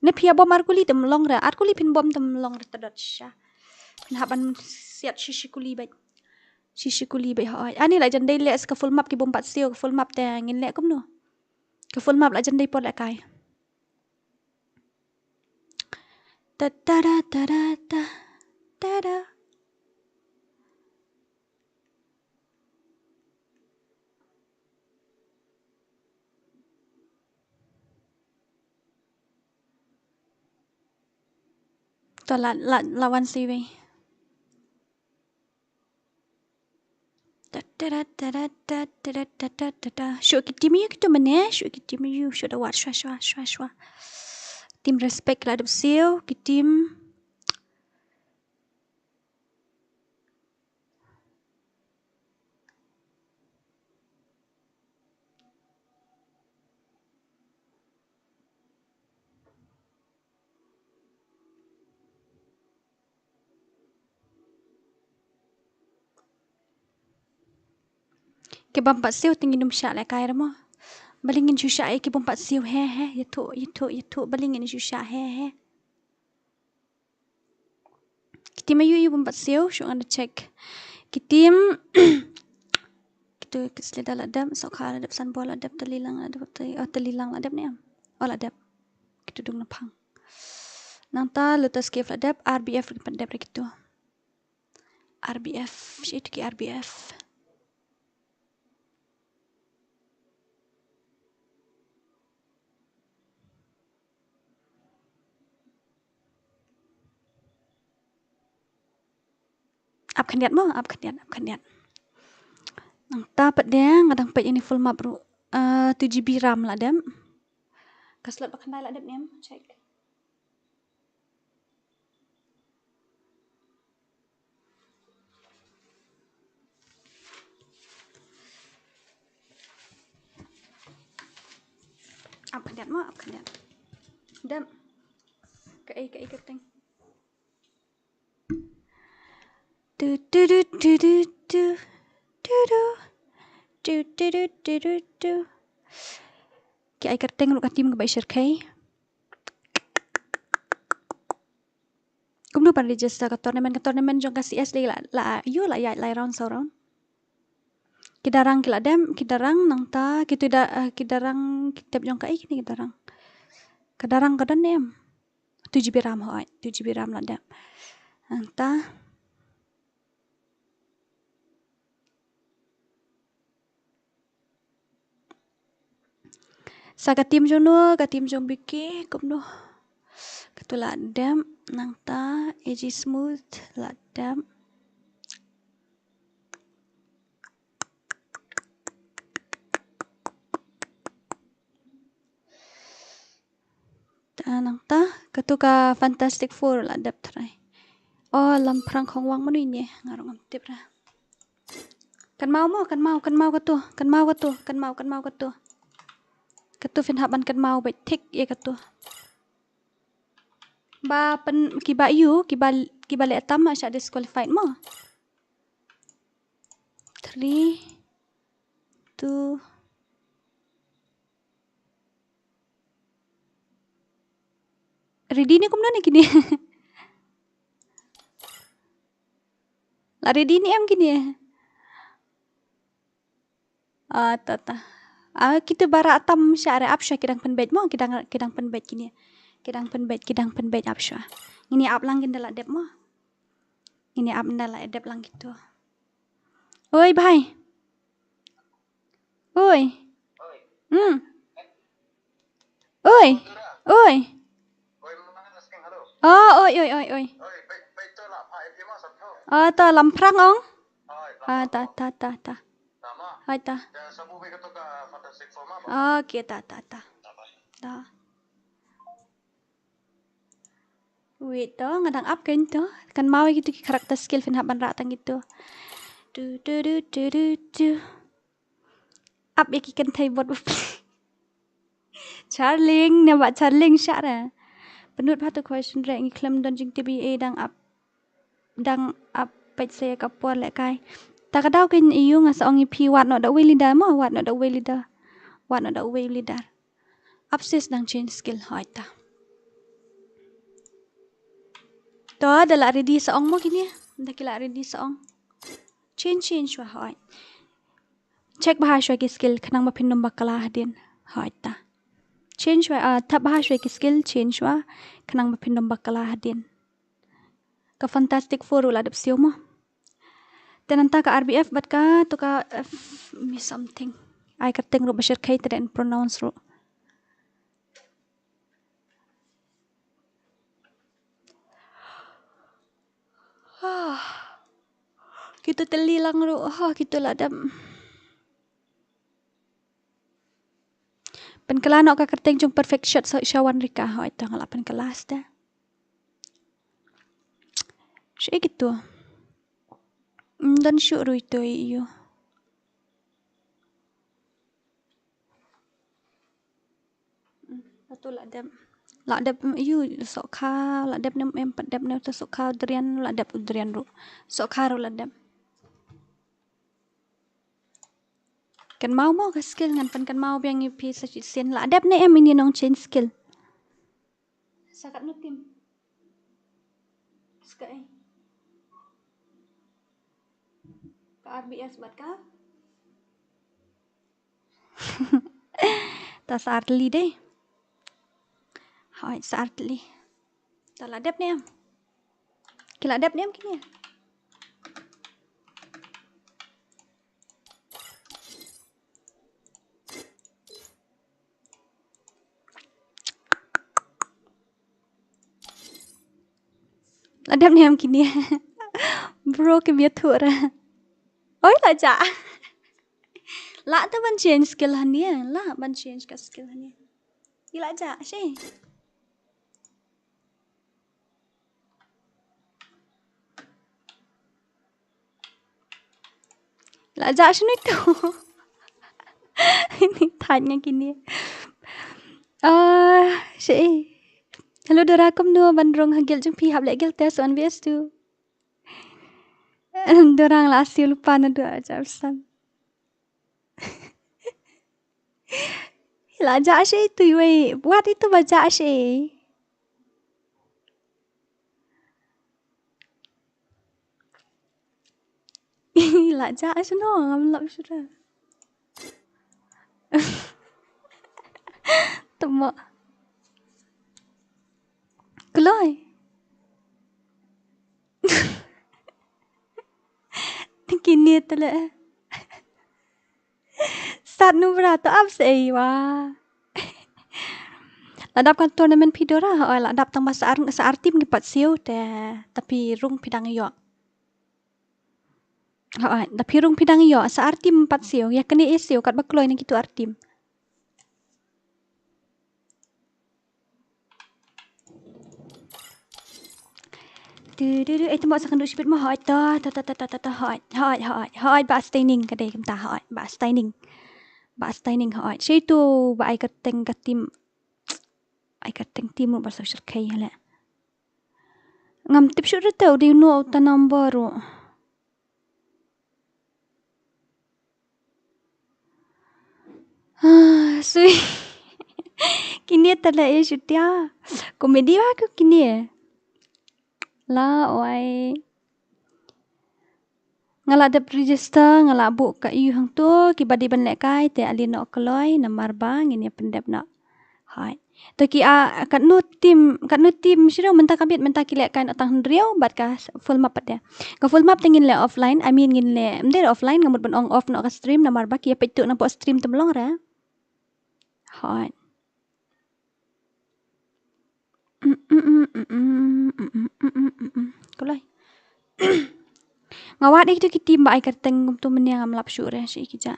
Ne phi ïa bom ar kuli te ym long re, ar kuli phin bom te ym long re, te dot sha. Phin hap ban siat shi shi kuli beit. Shi shi kuli beit, hooid. Ani la jan dei leh sa ka full map, ki bym pat siew ka full map te ngin leh kumno. Ka full map la jan dei por lehkai. Ta ta da ta da ta ta da. To la, la, la wan siwei. Ta ta da ta da ta ta da ta ta ta ta. Shu ki team ïa ki tu mane, shu ki team ïa, shu da wat shwa shwa shwa shwa. Team respect la dep siew, ki team. Ki bym pat siew te ngin ym shah lehkai re mo. Balei ngin shu shah ïa ki bym pat siew, he he, ïathuh ïathuh ïathuh, balei ngin shu shah, he he. Ki team aïu aïu bym pat siew, shu ngan da check. Ki team, kitu ki Sleda la dep, Sokha la dep, Sanbor la dep, Talilang la dep, Tali-, oh, Talilang la dep ne em. Oh, la dep. Kitu dung na phang. Nangta Lotus Cave la dep, R B F ruh pat dep re kitu. R B F, shi tu ki R B F. Ap khyndiat mo, ap khyndiat, ap khyndiat. Nangta pat de nga dang peit ïa ini full map ruh. Eh, two G B RAM la dep. Ka slot ba khyndai la dep ne em, check. Ap khyndiat mo, ap khyndiat. Dep. Kaei, kaei ka teng. Tu, tu, tu, tu, tu, tu. Tu, tu. Tu, tu, tu, tu, tu, tu. Ki ai kyrteng ruh ka team kaba shyrkhei. Kumno ban register ka tournament, ka tournament jong ka C S dei la, la, ïoh la ïaid lai round saw round. Ki Darang ki la dem, ki Darang nangta, ki tu da, eh, ki Darang ki tep jong ka, eh, kine ki Darang. Ka Darang ka don ne em? Tu G B Ram hoi, tu G B Ram la dem. Nangta. Sa ka team jong no, ka team jong Biki, kumno. Katu la dem, nangta, A G Smooth, la dem. Ta nangta, katu ka Fantastic Four la dep trai. Oh, Lamphrang Khongwang mano ine, nga ruh ngam tip ra. Kynmaw mo, kynmaw, kynmaw katu, kynmaw katu, kynmaw, kynmaw katu. Katu phin hap ban kynmaw beit thik ïa katu. Ba pyn, kiba ïoh, kiba, kiba leh tam ma shah disqualified mo. Three, two. Ready ne kumno ne kine? La ready ne em kine? Ah, ta, ta. Ah, kita bara tam sha re ap sha ki dang pynbeit mo, ki dang, ki dang pynbeit kine. Ki dang pynbeit, ki dang pynbeit ap sha. Ngin ïa ap lang kin da la dep mo. Ngin ïa ap ynda la dep lang kitu. Oi, bhai. Oi. Hmm. Oi. Oi. Oh, oi, oi, oi, oi. Oh, ta Lamphrang ong. Ah, ta, ta, ta, ta. Hai ta. Okay, ta, ta, ta. Ta. Wait to, nga dang ap kein to. Kynmaw ïa kitu ki character skill phin hap ban rah tang kitu. Tu, tu, tu, tu, tu, tu. Ap ïa ki kynthei bot. Charling, ne ba Charling shah re. Pynlut bha tu question re, ngi khlem don jingtip ei dang ap. Dang ap peit sa ïa ka por lehkai. Ta ka daw kein ïa u nga sa ong ïa phi wat noh da uwei leader mo, wat noh da uwei leader. Wat noh da uwei leader. Ap sis dang change skill hoi ta. To da la ready sa ong mo kine. Da ki la ready sa ong. Change, change wa hoi. Check bha shwa ki skill khnang ba phin ym bakla hadien. Hoi ta. Change wa, ah, thap bha shwa ki skill, change wa khnang ba phin ym bakla hadien. Ka Fantastic Four u la dep siew mo. Te nangta ka R B F bad ka tu ka, eh, miss something. Ai kyrteng ruh ba shyrkhei te da in pronounce ruh. Kitu tylli lang ruh, ha, kitu la dep. Pynkylla noh ka kyrteng jong Perfect Shot sha, sha Wanrika, hoi to nga la pynkylla ste. Shi kitu. Mm, don shu rui to ïa u. Atu la dep. La dep, mm, ïa u sohkha, la dep ne em pat dep ne u sohkha u drian, la dep u drian ruh. Sohkha ruh la dep. Kynmaw mo ka skill ngan pynkynmaw biang ïa phi sa shisien. La dep ne em ine nong change skill. Sa katno team? Ska ei. Ka R B S bad ka? Ta sa artylli dei. Hoi, sa artylli. Ta la dep ne em? Ki la dep ne em kine? La dep ne em kine? Bro, kim ïathuh re. Oi, la jah. La ta ban change skill hangne, la ban change ka skill hangne. Ila jah shi. La jah shinu tu. Ini tanya kini. Ah, shi. Hello Dora, kumno ban rung ha guild jong phi, hap leh guild test one V S two. Dorang la siew lypa naduh jap san. La jah shi tu wei. Wat itu ba jah shi. La jah shi no, ngam lap shuh. Tama. Kloi. Kine tele. Sat nu bra to ap sei wa. La dap ka tournament phi Dora, oi, la dap tang ba sa ar, sa ar team ki pat siew te, ta phi rung phi dang ïoh. Oi, ta phi rung phi dang ïoh, sa ar team pat siew, ïa kane e siew katba kloi na kitu ar team. Du, du, du. Eh, tymok sa kynduh shibit mo, hooid, to, to, to, hooid, hooid, hooid, hooid, ba staining ka dei kumta, hooid, ba staining. Ba staining, hooid. Shi tu, ba ai kyrteng ka team. Ai kyrteng team ruh ba sa shyrkhei, hale. Ngam tip shuh ruh te, u dei uno uta number ruh. Ah, sui. Kine tala e shutia. Komedi wa ku kine. La oi. Nga la dep register, nga la buh ka ïu hangto, kiba dei ban lehkai, te ale noh kloi, namar ba ngin ïa pyndep noh. Hooid. To ki, ah, katno team, katno team shuh mynta ka miet, mynta ki lehkai noh tang hynriew, bad ka full map pat de. Ka full map te ngin leh offline, I mean ngin leh, ym dei offline, nga mut ban ong off noh ka stream, namar ba ki ïa peit tu na pdeng stream te mlong re. Hooid. Kulai. Nga wad ïa kitu ki team ba ai kyrteng kumtu mynne ngam lap shuh re shi ki ja.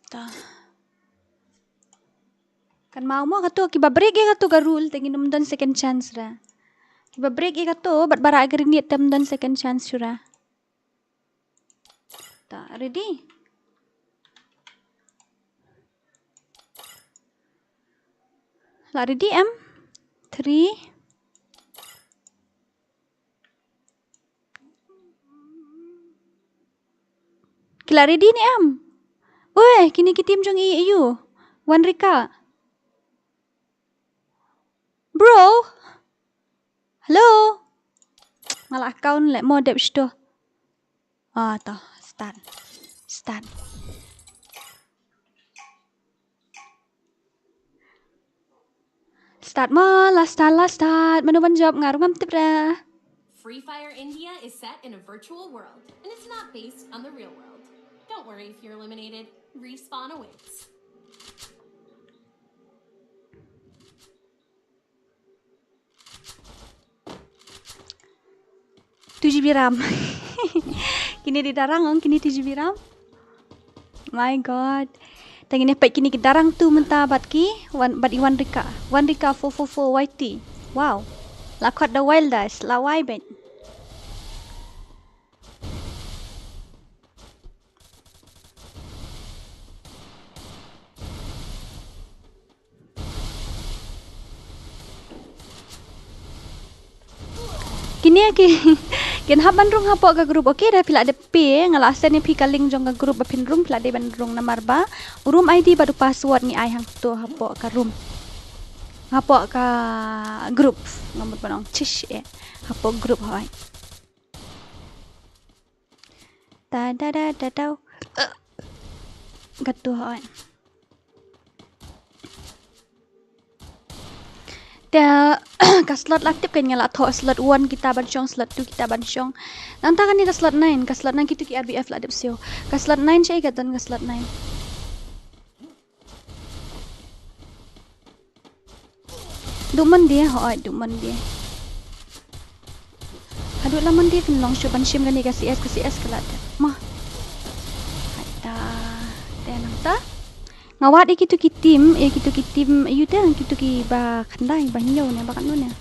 Ta. Kan mau mo katu kiba break ïa katu ka rule te ngin ym don second chance ra. Kiba break ïa katu bad ba rah grenade te ym don second chance shuh ra. Ta, ready? La ready em? Three. Ki la ready ne em? Weh, kine ki team jong i aïu? Wan Rika. Bro. Hello. Nga la account leh mo dep shto. Ah, to, start. Start. Start mo, la start, la start. Mano ban jop, nga ruh ngam tip re. Free Fire India is set in a virtual world, and it's not based on the real world. Don't worry if you're eliminated. Respawn awaits. Two G B RAM. Kine dei darang ong, kine two G B RAM. My God. Te ngin ïa peit kine ki darang tu mynta bad ki, wan, bad i Wan Rika. Wan Rika four four four Y T. Wow. La khot da Wild Dice, la wai beit. Kine ki, kin hap ban rung hapoh ka group. Okay, da phi la dep pay, nga la send ïa phi ka link jong ka group ba phin rung, phi la dep ban rung namar ba u room I D bad u password ngi ai hangto hapoh ka room. Hapoh ka group, nga mut ban ong chish eh. Hapoh group hoi. Ta da da da da. Katu hoi. Te ka slot la tip kan nga la thoh slot one kita ban shong, slot two kita ban shong. Nangta kane ka slot nine, ka slot nine kitu ki R B F la dep siew. Ka slot nine sha i ka don ka slot nine. Duh mon die, hooid, duh mon die. Haduh la mon die phin long shuh ban shim kane ka C S, ka C S ka la dep. Mo. Hata. Te nangta. Nga wad ïa kitu ki team, ïa kitu ki team, ïa uta, kitu kiba khyndai, ba hynñiew ne, ba katno ne.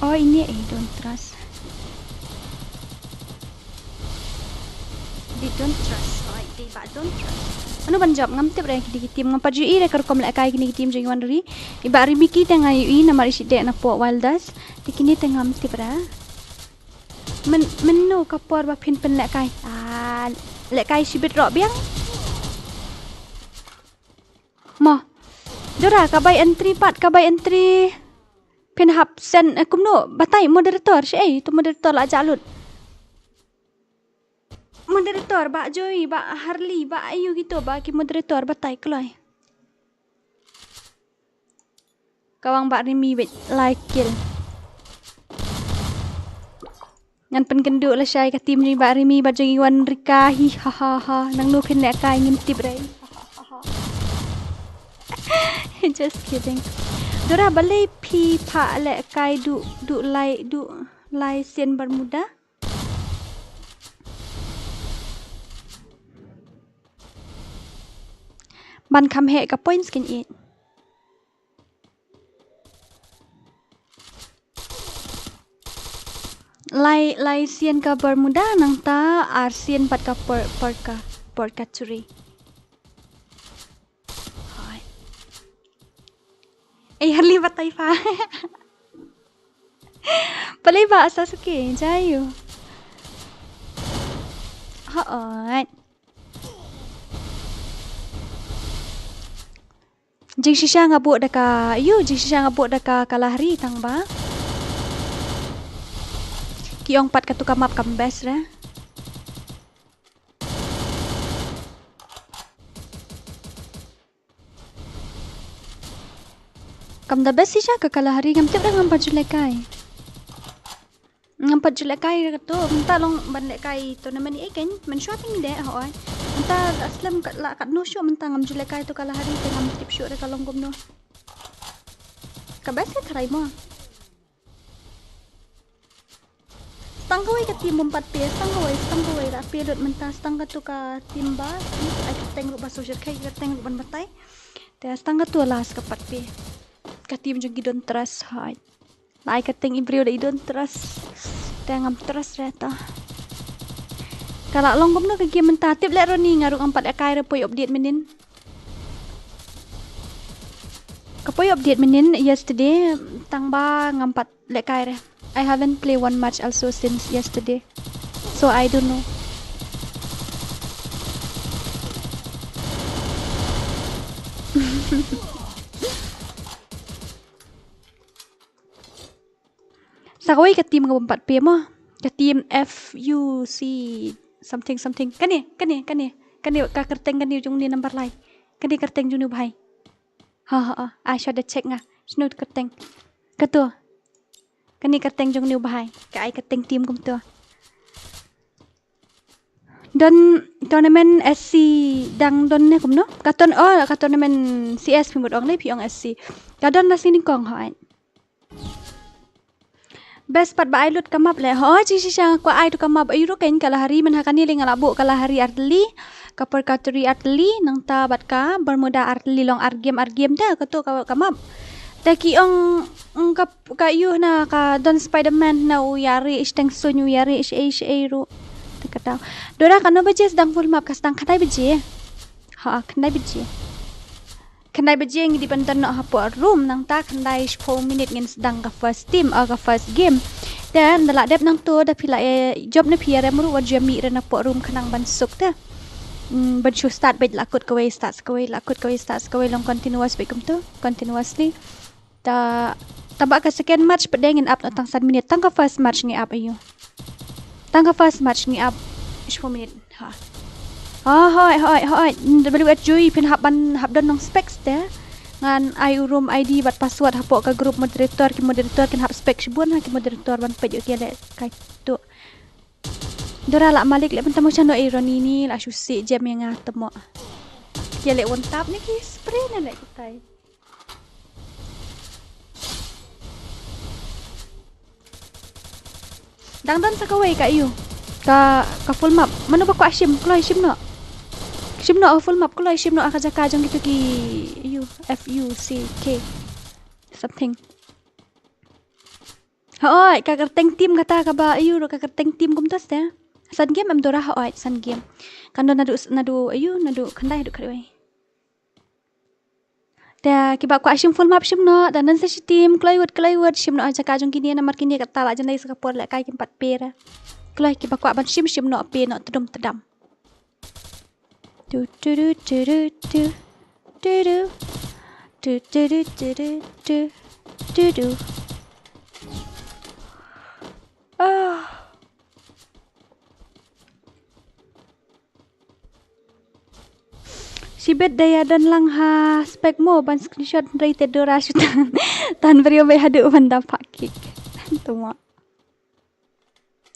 Oh, ini eh, don't trust. They don't trust. Oh, they ba don't trust. Mano ban jop ngam tip re kine ki team, ngam pat ju i re ka rukom lehkai kine ki team jong i Wanri. I Bah Rimiki te nga ïohi namar i shait deh napoh Wilders. Te kine te ngam tip re. Men, mano ka por ba phin pynlehkai? Ah, lehkai shibit roh biang. Mo. Dora, ka bai entry pat, ka bai entry. Phin hap send, eh, kumno, batai moderator, shaei, to moderator la jah lut. Moderator, Bah Joy, Bah Harley, Bah aïu kito, Bah ki moderator, batai kloi. Ka wang Bah Rimi bad lai kill. Ngan pynkynduh lashai ka team jong i Bah Rimi bad jong i Wanrika, hi ha ha ha. Nangno phin lehkai ngim tip re. Just kidding. Dora, balei phi phah lehkai duh, duh lai, duh lai sien Bermuda? Ban kham heh ka points kein ïeit. Lai, lai sien ka Bermuda, nangta ar sien pat ka Pur-, Purga-, Purgatory. Hooid. Ei, Harley batai pha. Balei ba Sasuke, jai ïoh. Hooid. Jingshisha nga buh da ka, ïoh, jingshisha nga buh da ka Kalahari tang ba ki ong pat katu ka map kam best re. Kam da best shisha ka Kalahari, ngam tip re, ngam pat ju lehkai. Ngam pat ju lehkai re kato, mynta long ban lehkai tournament ei kein, mynshuwa pynmih de, hooid. Mynta da slem kat la katno shuh mynta ngam ju lehkai to Kalahari te ngam tip shuh re ka long kumno. Ka best ka tharai mo. Stang kawei ka team bym pat pie, stang kawei, stang kawei la pie lut mynta, stang katu ka team ba, ai ka teng ruh ba sosher khai ka teng ruh ban batai. Te stang katu last ka pat pie. Ka team jong ki Don't Trust, hooid. Ai ka teng i briew da i Don't Trust. Te ngam trust re ta. Ka la long kumno ka game mynta, tip leh Ronnie, nga ruh ngam pat lehkai re, poi update mynnin. Ka poi update mynnin yesterday, tang ba ngam pat lehkai re. I haven't played one match also since yesterday. So I don't know. Sa kawei ka team ka bym pat pie mo. Ka team F U C something something. Kane, kane, kane. Kane ka kyrteng kane jong une number lai. Kane kyrteng jong une u bhai. Ha ha ha. Ai shuwa da check nga. Shano kyrteng? Kato. Kane kyrteng jong une u bhai. Ka ai kyrteng team kumto. Don tournament S C dang don ne kumno? Ka ton, oh, ka tournament C S phi mut ong ne, phi ong S C. Ka don la sini kong, hooid. Best pat ba ai lut ka map le. Hooid, jingshisha nga kwah ai tu ka map, ïoh ruh kein Kalahari, mynha kane lei nga la buh Kalahari artylli, ka Purgatory artylli, nangta bad ka Bermuda artylli, long ar game, ar game te kato ka, ka map. Te ki ong, ong ka, ka ïoh na ka don Spider-Man na u ïa rieh shiteng suiñ, u ïa rieh shaei shaei ruh. Te kata. Dora, katno baje sdang full map? Ka sdang khyndai baje. Ha, khyndai baje. Khyndai baje ngi dei ban don noh hapoh room, nangta khyndai shiphew minit ngin sdang ka first team, ah, ka first game. Te ynda la dep nangto da phi la, eh, jop ne phi ïarem ruh wat ju mih re napoh room khnang ban suk te. Mm, ban shu start beit la kut kawei, start kawei, la kut kawei, start kawei, long continuous beit kumto, continuously. Ta, tang ba ka second match pat de ngin ap noh tang san minit. Tang ka first match ngi ap aïu. Tang ka first match ngi ap shiphew minit. Ha. Ha, hooid, hooid, hooid. W H Joy phin hap ban hap don nong specs te. Ngan ai u room I D bad password hapoh ka group moderator, ki moderator kin hap spec shibun ha ki moderator ban peit ïoh ki lehkai tu. Dora la malik leh ban tamo shano, eh, Ronnie ni la shu sih jam ïa nga tamo. Ki leh one tap ne ki spray ne leh kitai. Dang don sa kawei ka ïu. Ka, ka full map. Mano ba kwah shim, kloi shim noh. Shim noh ka full map, kloi shim noh ha ka jaka jong kito ki ïu, F U C K. Something. Hooid, ka kyrteng team kata kaba ïu ruh ka kyrteng team kumta te. San game em Dora? Hooid, san game. Kan don naduh, naduh, ayu, naduh khyndai haduh khatwei. Te kiba kwah shim full map shim noh, da nan sa shi team, kloi wut, kloi wut, shim noh ha jaka jong kine, namar kine katta la jan leit sa ka por lehkai kim pat pera. Kloi kiba kwah ban shim, shim noh, pe noh, tdum tdam. Tu, tu, tu, tu, tu, tu. Tu, tu. Tu, tu, tu, tu, tu, tu. Tu, tu. Ah. Shibit da ïa don lang ha spec mo ban screenshot hynrei te Dora shu tan. Tan briew beit haduh ban da phah kick. Tu mo.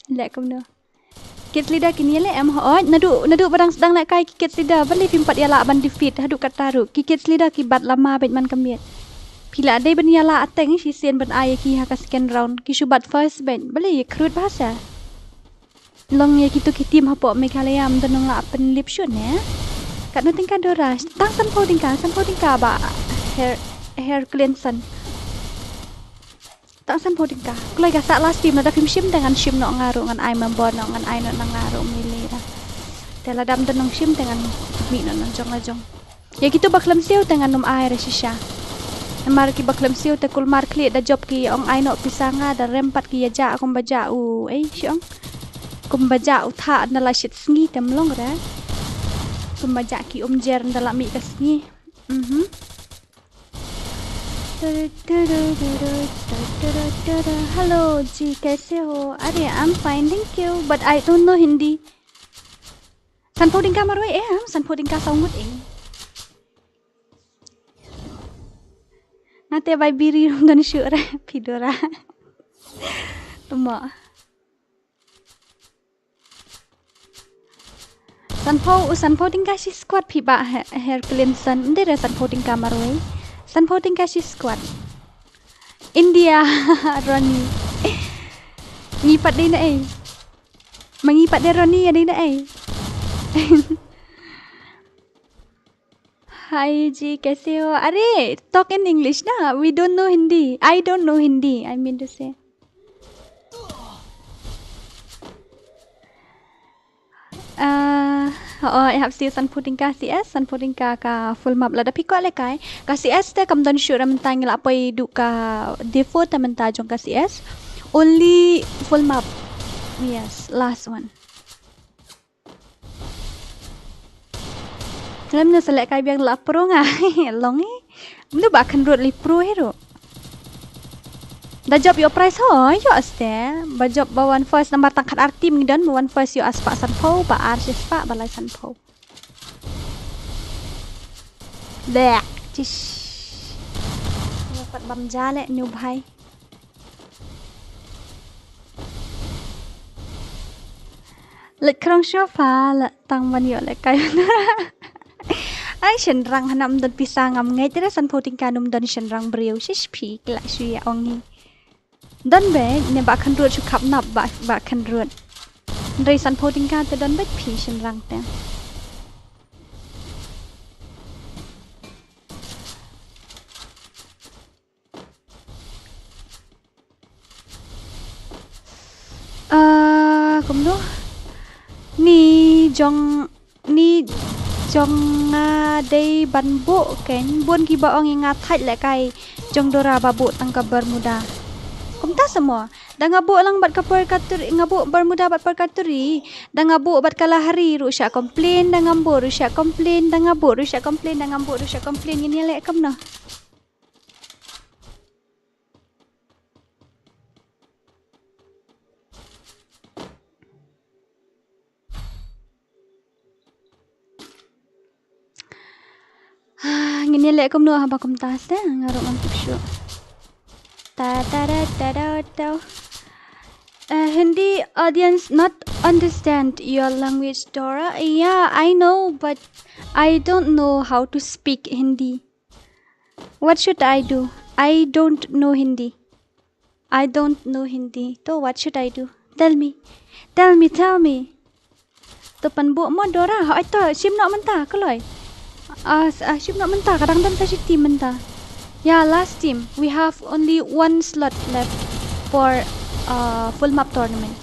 Leh kumno. Kids leader kine leh em hooid. Naduh, naduh ba dang sdang lehkai ki kids leader. Balei phim pat ïalah ban defeat haduh katta ruh. Ki kids leader ki bat lama beit man ka miet. Phi la dei ban ïalah ateng shisien ban ai ïa ki ha ka second round. Ki shu bat first beit. Balei ïa khrut bha sa. Long ïa kitu ki team hapoh Meghalaya ym don nonglah pynlip shuh ne. Katno tyngka Dora? Tang sanphew tyngka, sanphew tyngka ba Her-, Herculean Sun. Tang sanphew tyngka. Kloi ka sah last team, lada phim shim te ngan shim noh nga ruh, ngan ai member noh, ngan ai noh na nga ruh melee da. Te lada ym don nongshim te ngan mih noh na jong la jong. Ïa kitu ba khlem siew te ngan ym ai re shisha. Namar kiba khlem siew te kulmar khlieh da jop ki ong ai noh pisa nga da rem pat ki ïa jah kumba jah u, ei shi ong. Kumba jah u thah ynda la shit sngi te ym long re. Kumba jah ki umjer ynda la mih ka sngi. Mhm. Hello जी, कैसे हो? अरे, I'm fine, thank you, but I don't know Hindi. Sanphew tyngka marwei em, sanphew tyngka saw ngut ing. Nga te bai biri ruh ym don shuh re, phi Dora. Tuma. Sanphew, u sanphew tyngka shi squad phi bah He-, Herculean Sun. Ym dei re sanphew tyngka marwei. Sanphew tyngka shi squad. India, Ronnie. Ngi pat dei na ei. Ma ngi pat dei Ronnie ïa dei na ei. Hi ji, kaise ho? Are, talk in English na. We don't know Hindi. I don't know Hindi, I mean to say. Ah, oh, I have still sanphew tyngka C S, sanphew tyngka ka full map. Lada phi kwah lehkai. Ka C S te kam don shuh re mynta, ngi la poi duh ka default te mynta jong ka C S. Only full map. Yes, last one. Khlem ne sa lehkai biang la pro nga. Long hi. Mnu ba khynrut li pro hi ruh. Da jop ïoh prize ho, ïoh ste. Ba jop ba wan first namar tang khat ar team ngi don, ba wan first ïoh ar spah sanphew, ba ar shi spah, ba lai sanphew. Bleh, tish. Ïoh pat bam ja leh new bhai. Leit khrong shuwa pha la tang ban ïoh lehkai. Ai shynrang hangne ym don pisa ngam ngeit re, sanphew tyngka ym don shynrang briew, shish phi ki la shu ïa ong hi. Don beit ne ba khynrut shu khap nap ba, ba khynrut. Hynrei sanphew tyngka te don beit phi shynrang te. Ah, kumno? Ni jong, ni jong nga dei ban buh kein, bun kiba ong ïa nga thait lehkai jong Dora ba buh tang ka Bermuda. Kumta sa mo, da nga buh lang bad ka Purgatory, nga buh Bermuda bad Purgatory, da nga buh bad ka Lahari ruh sha complain, da ngam buh ruh sha complain, da nga buh ruh sha complain, da ngam buh ruh sha complain, ngin ïa leh kumno? Ah, ngin ïa leh kumno haba kumta se, nga ruh ngam tip shuh. Ta ta da ta da ta. Uh, Hindi audience not understand your language, Dora. Yeah, I know, but I don't know how to speak Hindi. What should I do? I don't know Hindi. I don't know Hindi. To, what should I do? Tell me. Tell me, tell me. To pynbuh mo Dora. Hooid to, shim noh mynta, kloi. Ah, s-, ah, shim noh mynta, ka dang don sa shi team mynta. Yeah, last team. We have only one slot left for, uh, full map tournament.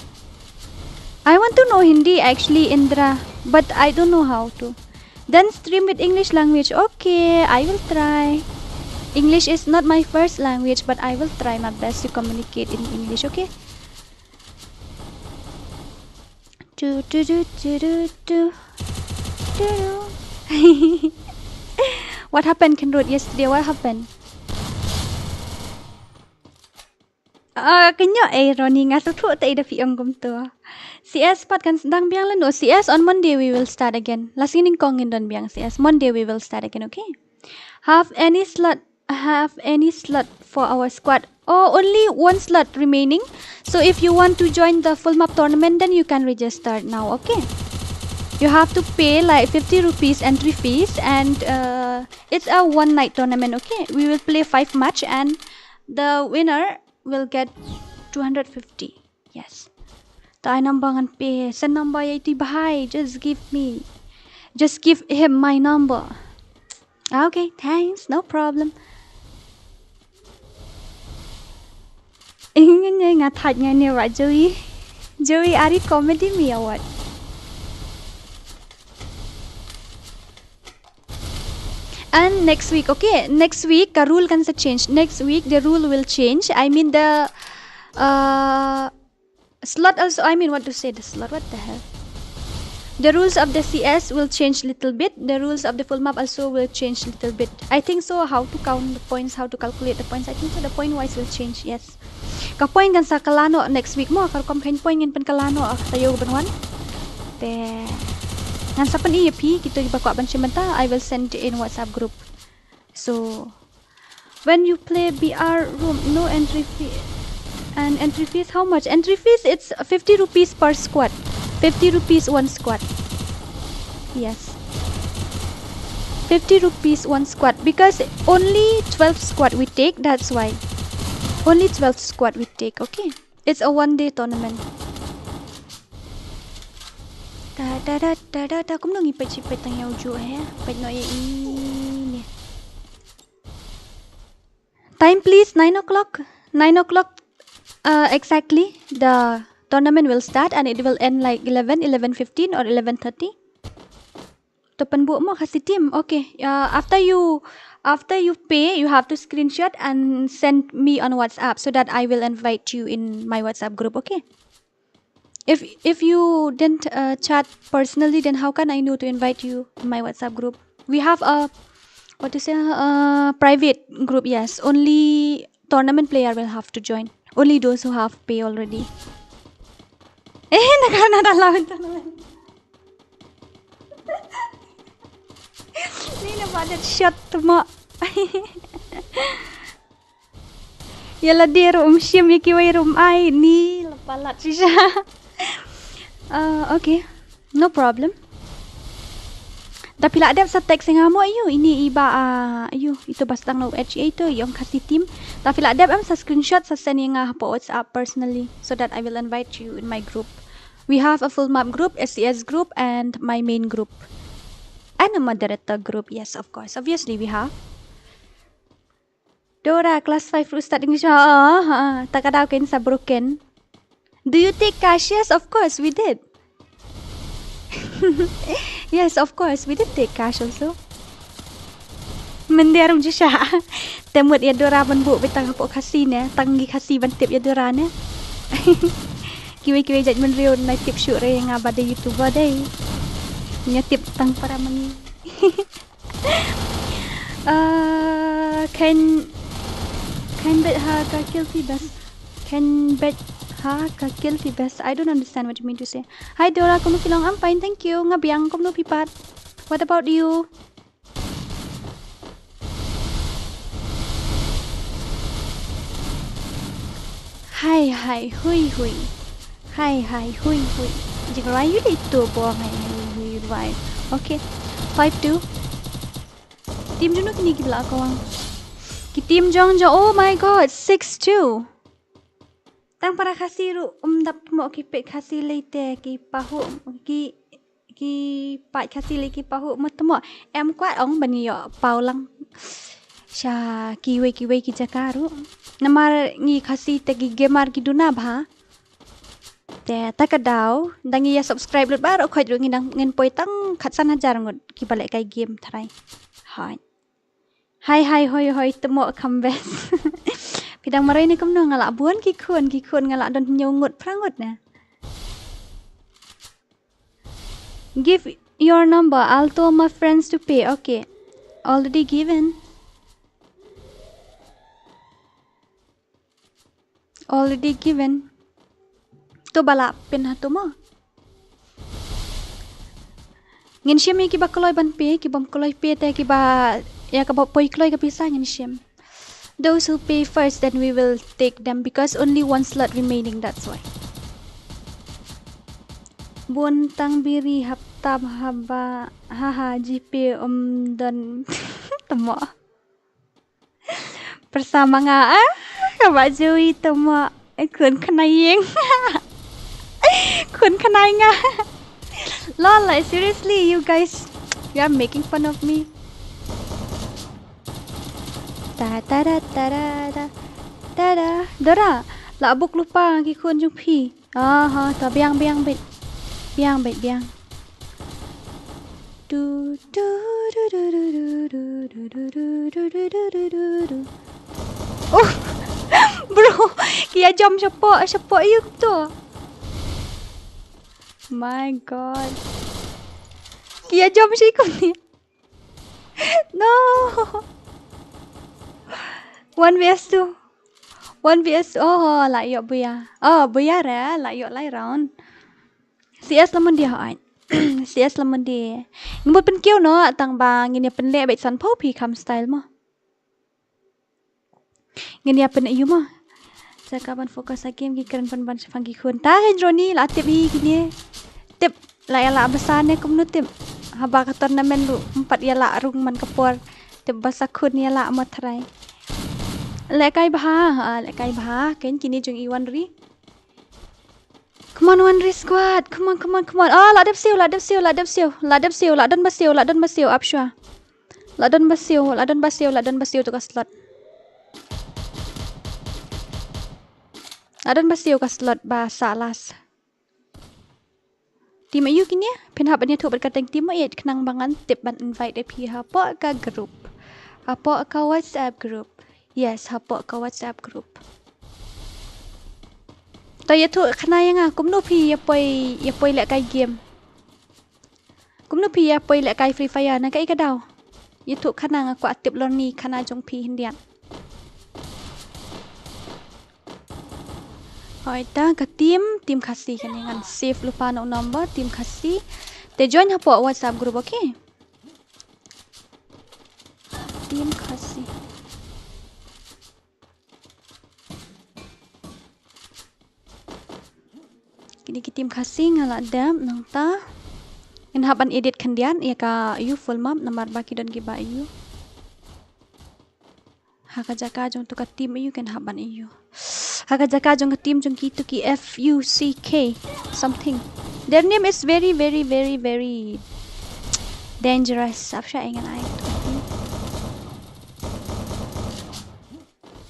I want to know Hindi actually, Indra, but I don't know how to. Then stream with English language. Okay, I will try. English is not my first language, but I will try my best to communicate in English, okay? Do, do, do, do, do, do. Do, do. What happened, Kenrod, yesterday? What happened? Ah, kynnoh eh, Ronnie, nga sngewthuh te da phi ong kumto. C S pat kan sdang biang lano. C S on Monday we will start again. La sngi nyngkong ngin don biang C S. Monday we will start again, okay? Have any slot, have any slot for our squad? Oh, only one slot remaining. So if you want to join the full map tournament, then you can register now, okay? You have to pay like fifty rupees entry fees and, uh, it's a one night tournament, okay? We will play five match and the winner will get two hundred fifty. Yes. Te ai number ngan pay. Send number ïa iti bahai. Just give me. Just give him my number. Ah, okay, thanks. No problem. Ing nga thait nga ne wa Joey. Joey, are you comedy me or what? And next week, okay? Next week, ka rule kan sa change. Next week, the rule will change. I mean, the, uh, slot also, I mean, what to say, the slot, what the hell? The rules of the C S will change little bit. The rules of the full map also will change little bit. I think so, how to count the points, how to calculate the points. I think so, the point wise will change, yes. Ka point kan sa kylla noh next week mo, ka rukom kheiñ point ngin pynkylla noh, ah, taïew ban wan. Te ngan sa pyni ïa phi, kito kiba kwah ban shim bynta, I will send in WhatsApp group. So, when you play B R room, no entry fee. And entry fees, how much? Entry fees, it's fifty rupees per squad. Fifty rupees one squad. Yes. Fifty rupees one squad, because only twelve squad we take, that's why. Only twelve squad we take, okay? It's a one day tournament. Da, da, da, da, da, da, kumno ngi peit shi peit tang ïa u juh he? Peit noh ïa ine. Time, please, nine o'clock. Nine o'clock, uh, exactly. The tournament will start and it will end like eleven, eleven fifteen or eleven thirty. To pynbud mo Khasi team. Okay. Uh, after you, after you pay, you have to screenshot and send me on WhatsApp so that I will invite you in my WhatsApp group. Okay. If, if you didn't, uh, chat personally, then how can I know to invite you in my WhatsApp group? We have a, what to say, a private group, yes. Only tournament player will have to join. Only those who have pay already. Eh, na ka na da lawan tournament. Ni na ba dat shot tu mo. Ïa lade ruh um shim, ïa kiwei ruh um ai, ni la palat shisha. Ah, okay. No problem. Da phi la dep sa text ïa nga mo, ïu, ine i ba, ah, ïu, ito ba sdang na U H A ito, i ong Khasi team. Da phi la dep em sa screenshot sa send ïa nga hapoh WhatsApp personally so that I will invite you in my group. We have a full map group, S C S group, and my main group. And a moderator group, yes, of course. Obviously, we have. Dora, class five ruh start English. Oh, ha, ha. Ta ka daw kein sa broken. Do you take cash? Yes, of course, we did. Yes, of course, we did take cash also. Mynder um ju shah. Te mut ïa Dora ban buh beit tang hapoh Khasi ne, tang ngi Khasi ban tip ïa Dora ne. Kiwei kiwei jait bynriew nai tip shuh re nga ba dei YouTuber dei. Nga tip tang para ma ngi. Uh, can, can bet ha ka guilty best. Can bet ha ka guilty best. I don't understand what you mean to say. Hi Dora, kumno phi long? I'm fine, thank you. Nga biang, kumno phi pat? What about you? Hi, hi, hui, hui. Hi, hi, hui, hui. Jingrai ïu dei to bo ngai, hi, hui, hui, hui. Okay. Five two. Team jong no kine ki ba la kawang. Ki team jong jong, oh my God, six two. Tang para Khasi ruh um dap mo ki peit Khasi lei te ki pahuh ki, ki peit Khasi lei ki pahuh mo tmo. Em kwah ong ban ïoh paw lang sha kiwei kiwei ki jaka ruh. Namar ngi Khasi te ki gamer ki duna bha. Te ta ka daw, dang ïa subscribe lut baroh khoit ruh ngin dang ngin poi tang khatsan hajar ngut kiba lehkai game tharai. Hoi. Hai hai hoi hoi temo kham bes. Phi dang marwei ne kumno, nga lah bun ki khun, ki khun nga lah don hynñiew ngut phra ngut ne. Give your number, I'll tell my friends to pay. Okay. Already given. Already given. To ba lah pyn hato mo. Ngin shim ïa kiba kloi ban pay, kiba ym kloi pay te kiba ïa kaba poi kloi ka pisa ngin shim. Those who pay first, then we will take them because only one slot remaining, that's why. Bun tang biri hapta haba haha GP um don temo. Bersama nga ah kaba jui temo. Eh, khun khnai ïing. Khun khnai nga. Lol, like, seriously, you guys, you are making fun of me. Ta ta da ta da da ta da. Dora, la buk lypa ki khun jong phi. Aha, ta biang biang bit. Biang bit biang. Du du du du du du du du du du du du du du du. Oh, bro, ki ïa jump shapoh shapoh ïa u to. My God. Ki ïa jump shi kumne. No. One vs two. One vs, oh, la ïoh buya. Oh, buya re, la ïoh lai round. CS la mynde hoi. CS la mynde. Ngi mut pynkiew noh tang ba ngin ïa pynleh bad san phew phi kham style mo. Ngin ïa pyn-ïoh mo. Jaka ban focus ha game ki kren pynban shaphang ki khun. Ta hi Ronnie la tip hi kine. Tip la ïa la basa ne kumno tip. Haba ka tournament ruh ym pat ïa la rung man ka por. Tip basa khun ïa la mo tharai. Lehkai bha, ha, lehkai bha. Ken kine jong i Wanri. Come on, Wanri squad. Come on, come on, come on. Ah, la dep siew, la dep siew, la dep siew, la dep siew, la don ba siew, la don ba siew, ap shwa. La don ba siew, la don ba siew, la don ba siew tu ka slot. La don ba siew ka slot ba sa las. Team aïu kine? Phin hap ban ïathuh bad ka teng team eight khnang ba ngan tip ban invite ïa phi hapoh ka group. Hapoh ka WhatsApp group. Yes, hapoh ka WhatsApp group. To ïathuh khana ïa nga kumno phi ïa poi, ïa poi lehkai game. Kumno phi ïa poi lehkai Free Fire na kaei ka daw. Ïathuh khana nga kwah tip lorni khana jong phi hyndiat. Hoi ta ka team, team Khasi kane ngan save lypa noh number, team Khasi. Te join hapoh WhatsApp group, okay? Team Khasi. Kine ki team Khasi nga la dep nangta. Ngin hap ban edit khyndiat ïa ka aïu full map namar ba ki don kiba aïu. Ha ka jaka jong tu ka team aïu kin hap ban aïu. Ha ka jaka jong ka team jong ki tu ki F U C K something. Their name is very very very very dangerous. Ap sha ïa ngan ai tu ka team.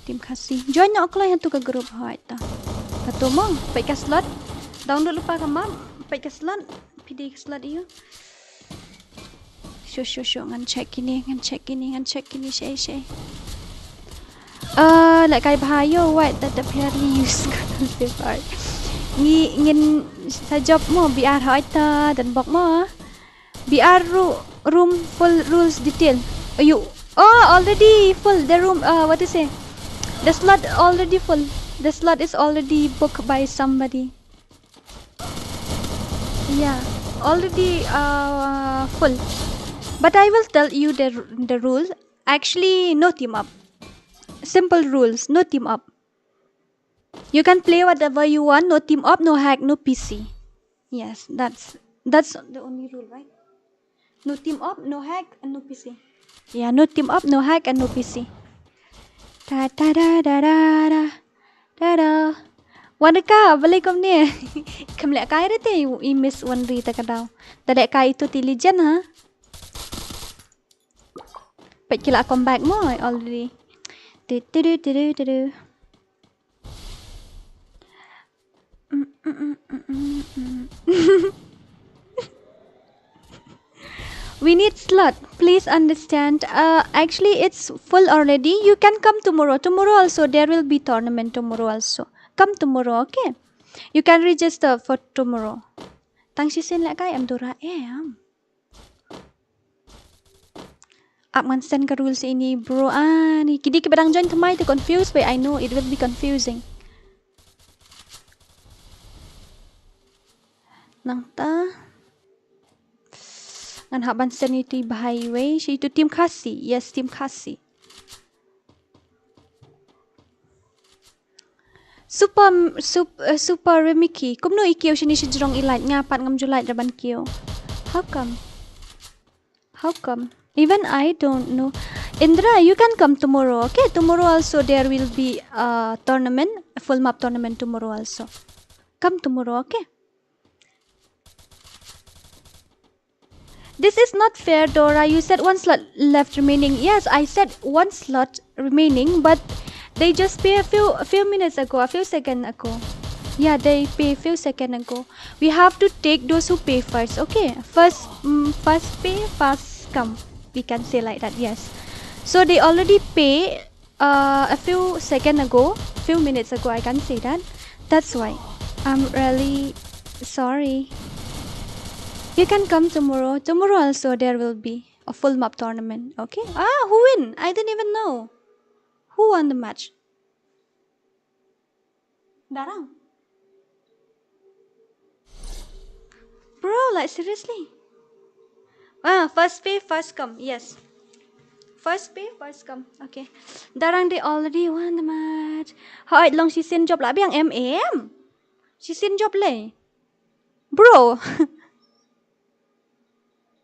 Team Khasi. Join noh kloi ha tu ka group hoi ta. Ka tu mo, peit ka slot. Download lypa ka map, peit ka slot. Phi dei ka slot aïu. Sho sho sho ngan check kine, ngan check kine, ngan check kine shei shei. Uh, lehkai bha ïoh wat ta ta phi ri use ka tu se pai. Ngi ngin sa job mo B R hoi ta dan bok mo. B R ru-, room full rules detail. Aïu. Oh, already full the room. Uh, what to say? The slot already full. The slot is already booked by somebody. Yeah, already uh, full. But I will tell you the r- the rule. Actually, no team up. Simple rules. No team up. You can play whatever you want. No team up. No hack. No P C. Yes, that's that's the only rule, right? No team up, no hack, and no P C. Yeah, no team up, no hack, and no P C. Ta ta da da da da da da. Wan ka, balei kumne? Kham lehkai re te i Miss Wanri ta ka daw. Ta lehkai itu ti legend ha. Peit ki la come back mo already. Tu tu tu tu tu tu. Mm, mm, mm, mm, mm, mm. We need slot. Please understand. Uh, actually, it's full already. You can come tomorrow. Tomorrow also, there will be tournament tomorrow also. Come tomorrow, okay? You can register for tomorrow. Tang shisien lehkai em Dora em. Ap ngan send ka rules ïa ini, bro. Ah, ni kidei kiba dang join thymmai te confused, but I know it will be confusing. Nangta ngan hap ban send ïa iti bha iwei, sha itu Team Khasi. Yes, Team Khasi. Super, sup-, eh, super Remiki. Kumno i kiew shane shajrong i lait, nga pat ngam ju lait ra ban kiew. How come? How come? Even I don't know. Indra, you can come tomorrow, okay? Tomorrow also there will be a tournament, a full map tournament tomorrow also. Come tomorrow, okay? This is not fair, Dora. You said one slot left remaining. Yes, I said one slot remaining, but they just pay a few, a few minutes ago, a few seconds ago. Yeah, they pay a few seconds ago. We have to take those who pay first. Okay, first, mm, first pay, first come. We can say like that. Yes. So they already pay uh, a few seconds ago, few minutes ago, I can say that. That's why I'm really sorry. You can come tomorrow. Tomorrow also there will be a full map tournament. Okay? Ah, who win? I didn't even know. Who won the match? Darang. Bro, like, seriously? Ah, first pay, first come. Yes. First pay, first come. Okay. Darang, they already won the match. Hooid, long shisien jop lah biang em em. Shisien jop lei. Bro.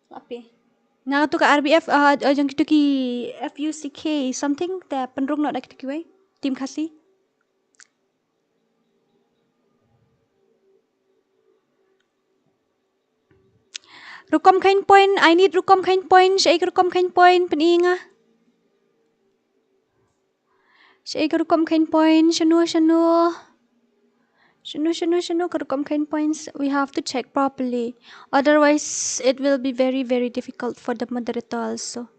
Lah pay. Nga tu ka R B F, ah, ah, jong kitu ki F U C K something, te pynrung noh da kitu kiwei. Team Khasi. Rukom khein point, I need rukom khein point, shaei ka rukom khein point, pyni nga. Shaei ka rukom khein point, shano, shano. Shano, shano, shano ka rukom khein points. We have to check properly. Otherwise, it will be very, very difficult for the moderator also.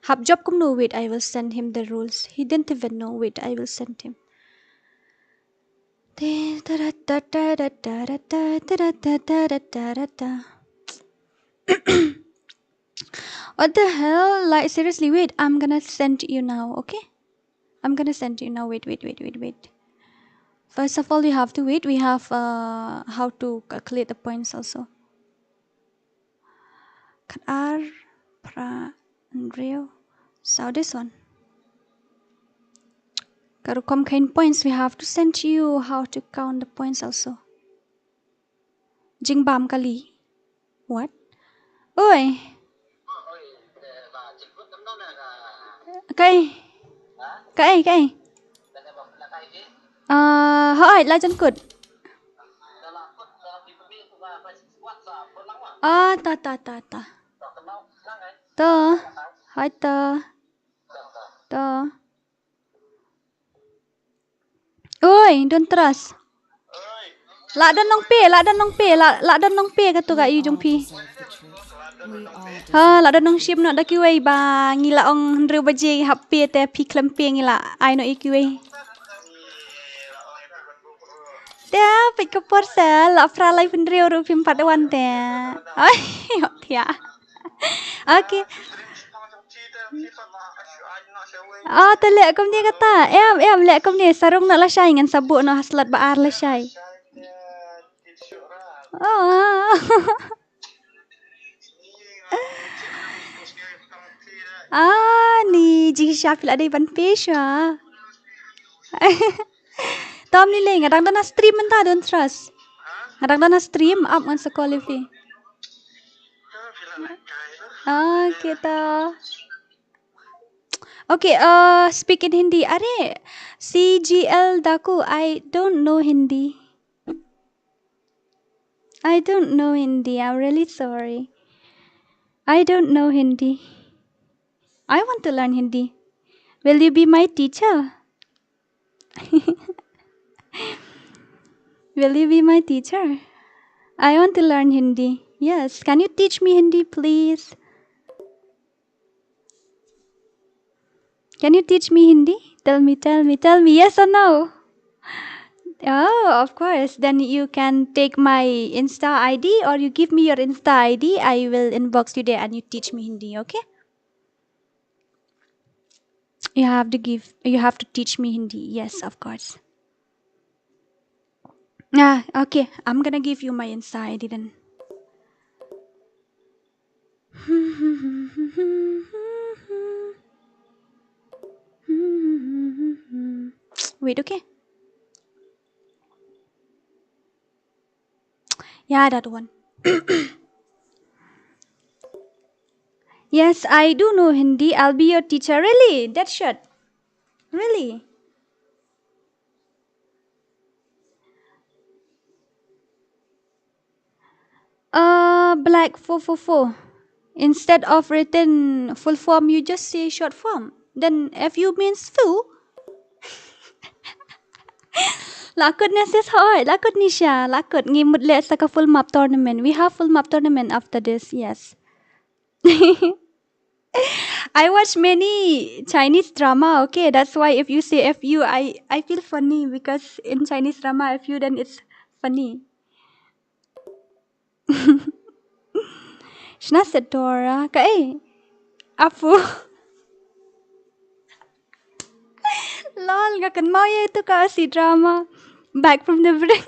Hap jop kumno, wait, I will send him the rules. He didn't even know. Wait, I will send him. What the hell? Like, seriously, wait. I'm gonna send you now, okay? I'm gonna send you now. Wait, wait, wait, wait, wait. First of all, you have to wait. We have, uh, how to calculate the points also. Khatar, Pra, Andrew. So this one. Ka rukom khein points, we have to send you how to count the points also. Jingbam kali. What? Oi. Kaei? Kaei, kaei? Ah, hooid, la jan kut. Ah, ta, ta, ta, ta. To. Hooid to. To. Oi, don't trust. La don nong pay, la don nong pay, la, la don nong pay katu ka ïa jong phi. Ha, la don nong shim noh da kiwei ba ngi la ong hynriew baje hap pay te phi khlem pay ngi la ai noh ïa kiwei. Te peit ka por sa la phra lai pynriew ruh phim pat wan te. Ai, tia. Okay. Ah, te leh kumne kata. Em, em, leh kumne. Sa rung noh lashai ngan sa buh noh ha slot ba ar lashai. Oh. Ah, ni jingshisha phi la dei ban pay shuwa. Tom ni lei nga dang don ha stream mynta, don't trust. Nga dang don ha stream, ap ngan sa call ïa phi. Ah, kita. Okay, uh, speak in Hindi. Are, C G L Daku, I don't know Hindi. I don't know Hindi. I'm really sorry. I don't know Hindi. I want to learn Hindi. Will you be my teacher? Will you be my teacher? I want to learn Hindi. Yes. Can you teach me Hindi, please? Can you teach me Hindi? Tell me, tell me, tell me. Yes or no? Oh, of course. Then you can take my Insta I D, or you give me your Insta I D. I will inbox you there and you teach me Hindi, okay? You have to give, you have to teach me Hindi. Yes, of course. Ah, okay. I'm gonna give you my Insta I D then. Wait, okay? Yeah, that one. Yes, I do know Hindi. I'll be your teacher. Really? That short? Really? Uh, black four four four. Instead of written full form, you just say short form. Then F U means foo. Lakut ne sis hoi, lakut Nisha, lakut ngi mut leh sa ka full map tournament. We have full map tournament after this, yes. I watch many Chinese drama, okay? That's why if you say F U, I, I feel funny because in Chinese drama, F U, then it's funny. Shna Sedora, ka eh? Apu. Lol, nga kynmaw ïa itu ka C drama. Back from the brink.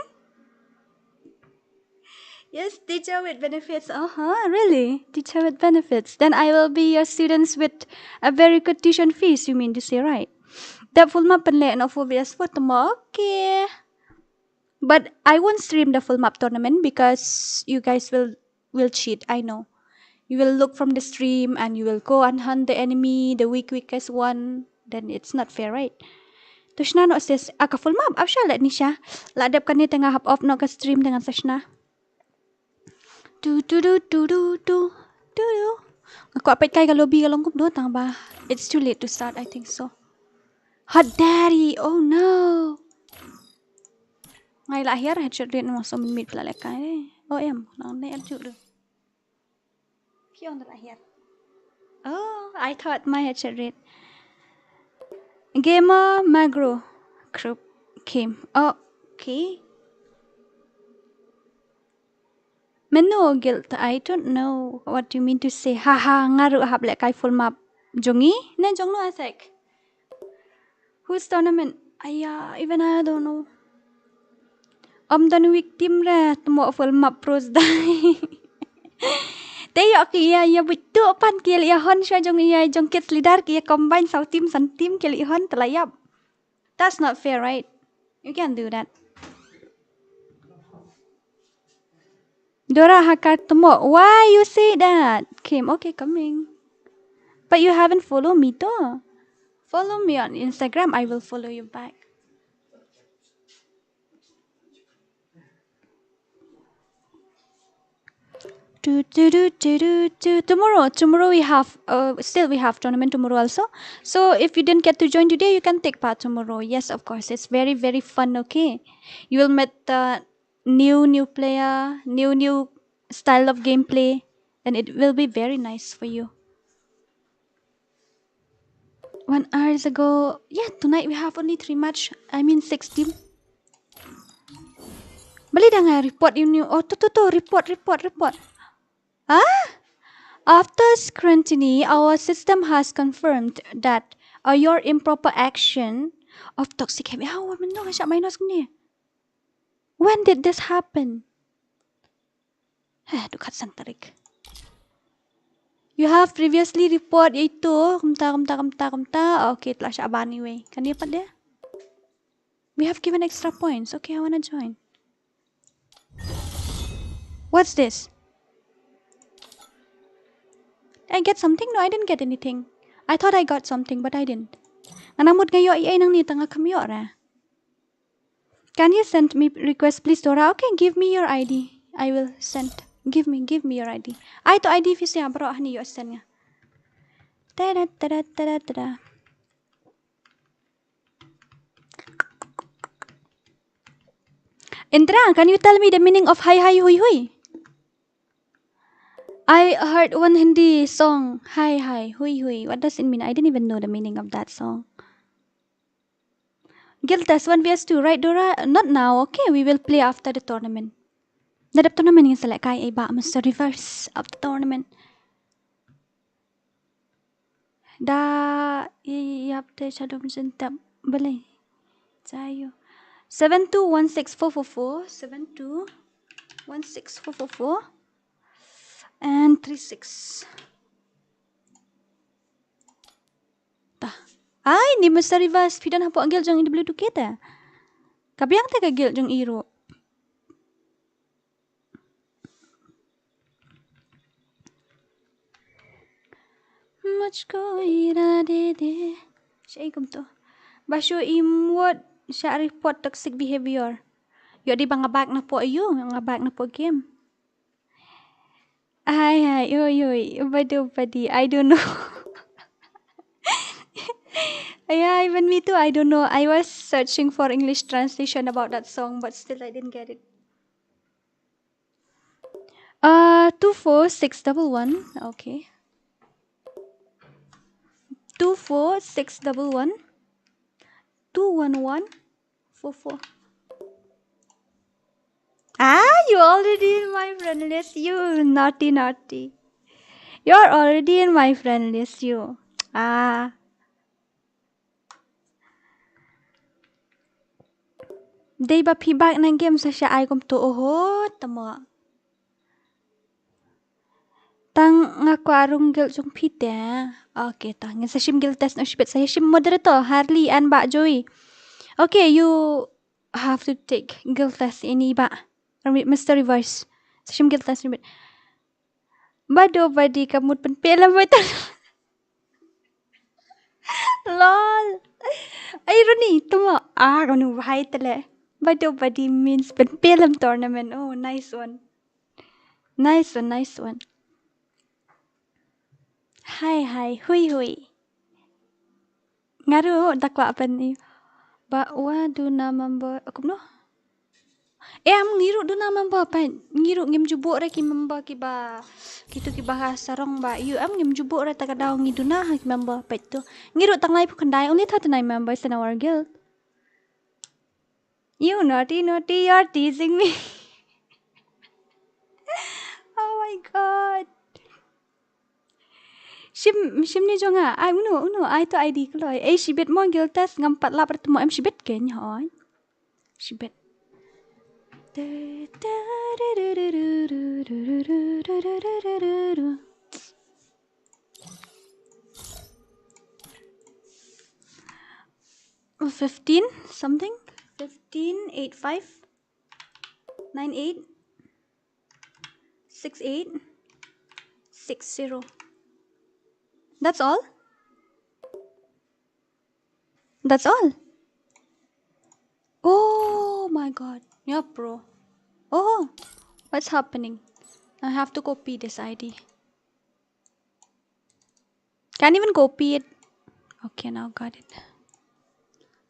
Yes, teacher with benefits. Uh-huh, really? Teacher with benefits. Then I will be your students with a very good tuition fees, you mean to say, right? That full map pynleh na four V S four tomorrow. Okay. But I won't stream the full map tournament because you guys will will cheat, I know. You will look from the stream and you will go and hunt the enemy, the weak weakest one. Then it's not fair, right? To shna noh sis, ah, ka full map, ap shah leh Nisha. La dep kane te nga hap off noh ka stream te ngan sa shna. Tu tu tu tu tu tu tu tu. Nga kwah peit kai ka lobby ka long kumno tang ba. It's too late to start, I think so. Hot daddy, oh no. Nga la hiar headshot rate mo so min mit pla leh kai. Oh em, nang ne at ju do. Ki ong da la hiar. Oh, I thought my headshot rate. Gamer Magro group game. Okay. Menu guild, I don't know what you mean to say. Haha, nga ruh hap leh kai full map. Jong i? Ne jong no asek. Whose tournament? Aya, even I don't know. Om don weak team re, tmo full map pros dai. Te ïoh ki ïa ïa buit tu pan ki ïa hon sha jong ïa jong kids leader ki ïa combine saw team san team ki ïa hon te la ïap. That's not fair, right? You can't do that. Dora hakar tmo. Why you say that? Kim, okay, coming. But you haven't followed me though. Follow me on Instagram, I will follow you back. Do, do, do, do, do, do. Tomorrow, tomorrow we have, uh, still we have tournament tomorrow also. So if you didn't get to join today, you can take part tomorrow. Yes, of course, it's very, very fun. Okay, you will meet the new, new player, new, new style of gameplay, and it will be very nice for you. One hours ago. Yeah, tonight we have only three match. I mean, six team. Bali dah ngai report you new. Oh, tu, tu, tu, report, report, report. Huh? After scrutiny, our system has confirmed that, uh, your improper action of toxic habit. How am I not minus ni? When did this happen? Heh, dukhat san tarik. You have previously report ïa itu, kumta, kumta, kumta, kumta. Okay, telah shah ban anyway. Kan dia pat dia? We have given extra points. Okay, I wanna join. What's this? Did I get something? No, I didn't get anything. I thought I got something, but I didn't. Nga mut nga ïoh ïa nang ni tang nga kam ïoh ra. Can you send me request, please, Dora? Okay, give me your I D. I will send. Give me, give me your I D. Ai to I D fi siya bro, hani ïoh send nga. Tada, tada, tada, tada. Indra, can you tell me the meaning of hi hi hui hui? I heard one Hindi song, hi hi hui hui. What does it mean? I didn't even know the meaning of that song. Guild test one v s two, right, Dora? Not now. Okay, we will play after the tournament. Da dep tournament ngin sa lehkai ei ba Mister Reverse after tournament. Da i ap te chadom jin tap balei. Jayo. Seven two one six four four four, seven two one six four four four, and three six. Ta. Ai, ni Mister Reverse, phi don hapoh guild jong i W two K te. Ka biang te ka guild jong i ruh. Mujhko ira de de. Shaei kumto. Ba shu im wot sha report toxic behavior. Yo di ba nga back na po yu, nga back na po game. Ai ai oi oi badu badi, I don't know. Yeah, even me too. I don't know. I was searching for English translation about that song, but still I didn't get it. Uh, two four six double one. Okay. Two four six double one. Two one one four four. Ah, you already in my friend list. You naughty naughty. You're already in my friend list. You. Ah. Dei ba phi back na game sa sha ai kumto, oho tama. Tang nga kwah rung guild jong phi te. Okay, tang ngin sa shim guild test noh shibit, sa shim moderator Harley and Bah Joey. Okay, you have to take guild test ini ba. Mister Reverse. Sa shim guild test shibit. Badu badi ka mut pynpel lam badu. Lol. Ai Roni, tuma. Ah, kanu bahai tele. Badu badi means pynpel lam tournament. Oh, nice one. Nice one, nice one. Hi hi, hui hui. Nga ruh da kwah ban ïa. Ba wa duna member, kumno? Eh, am ngi ruh duna member pat. Ngi ruh ngim ju buh re ki member kiba, kitu kiba ha sarong ba. Ïoh am ngim ju buh re ta ka daw ngi duna ha ki member pat tu. Ngi ruh tang lai phew khyndai, only thirty-nine members in our guild. You naughty naughty, you're teasing me. Oh my god. Shim, shim ni jong nga. Ai, uno, uno, ai to I D kloi. Ei, shibit mo guild test ngam pat lap rat mo em shibit ken hoi. Shibit. Fifteen something? Fifteen eight five nine eight six eight six zero. That's all? That's all? Oh my god. Yeah, bro. Oh, what's happening? I have to copy this I D. Can't even copy it. Okay, now got it.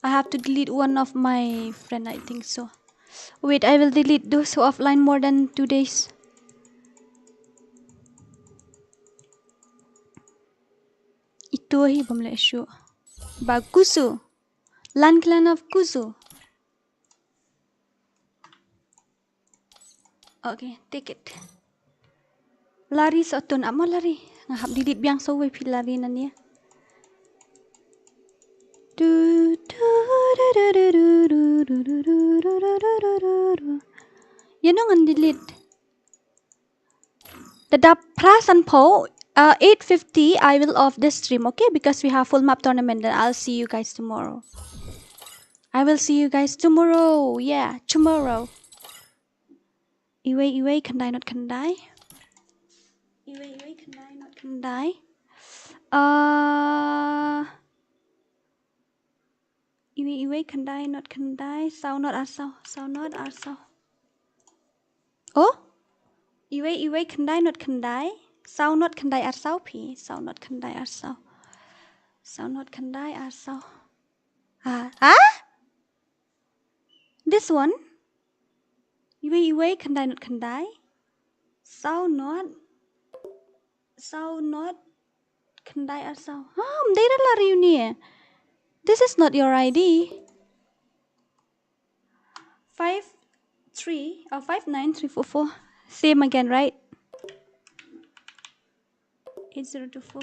I have to delete one of my friend, I think so. Wait, I will delete those who offline more than two days. Ito hi bam le shu. Ba Kusu. Lan clan of Kusu. Okay, take it. Lari sotun amo lari. Nga hap didit biang so we phi lari nan ya. Tu, tu, ru, ru, ru. Ya no ngan delete. Dada phra san pho, uh, eight fifty, I will off this stream, okay? Because we have full map tournament, then I'll see you guys tomorrow. I will see you guys tomorrow. Yeah, tomorrow. Iwei, iwei, khyndai, not khyndai. Iwei, iwei, khyndai, not khyndai. Uh, Iwei, iwei, khyndai, not khyndai, saw, not arsaw, saw, not arsaw. Oh? Iwei, iwei, khyndai, not khyndai, saw, not khyndai, arsaw, phi, saw, not khyndai, arsaw. Saw, not khyndai, arsaw. Ah, ah? This one? Iwei iwei khyndai not khyndai. Saw not. Saw not. Khyndai ar saw. Ah, ym dei re la ri uni. This is not your I D. Five three or five nine three four four. Same again, right? Eight zero two four.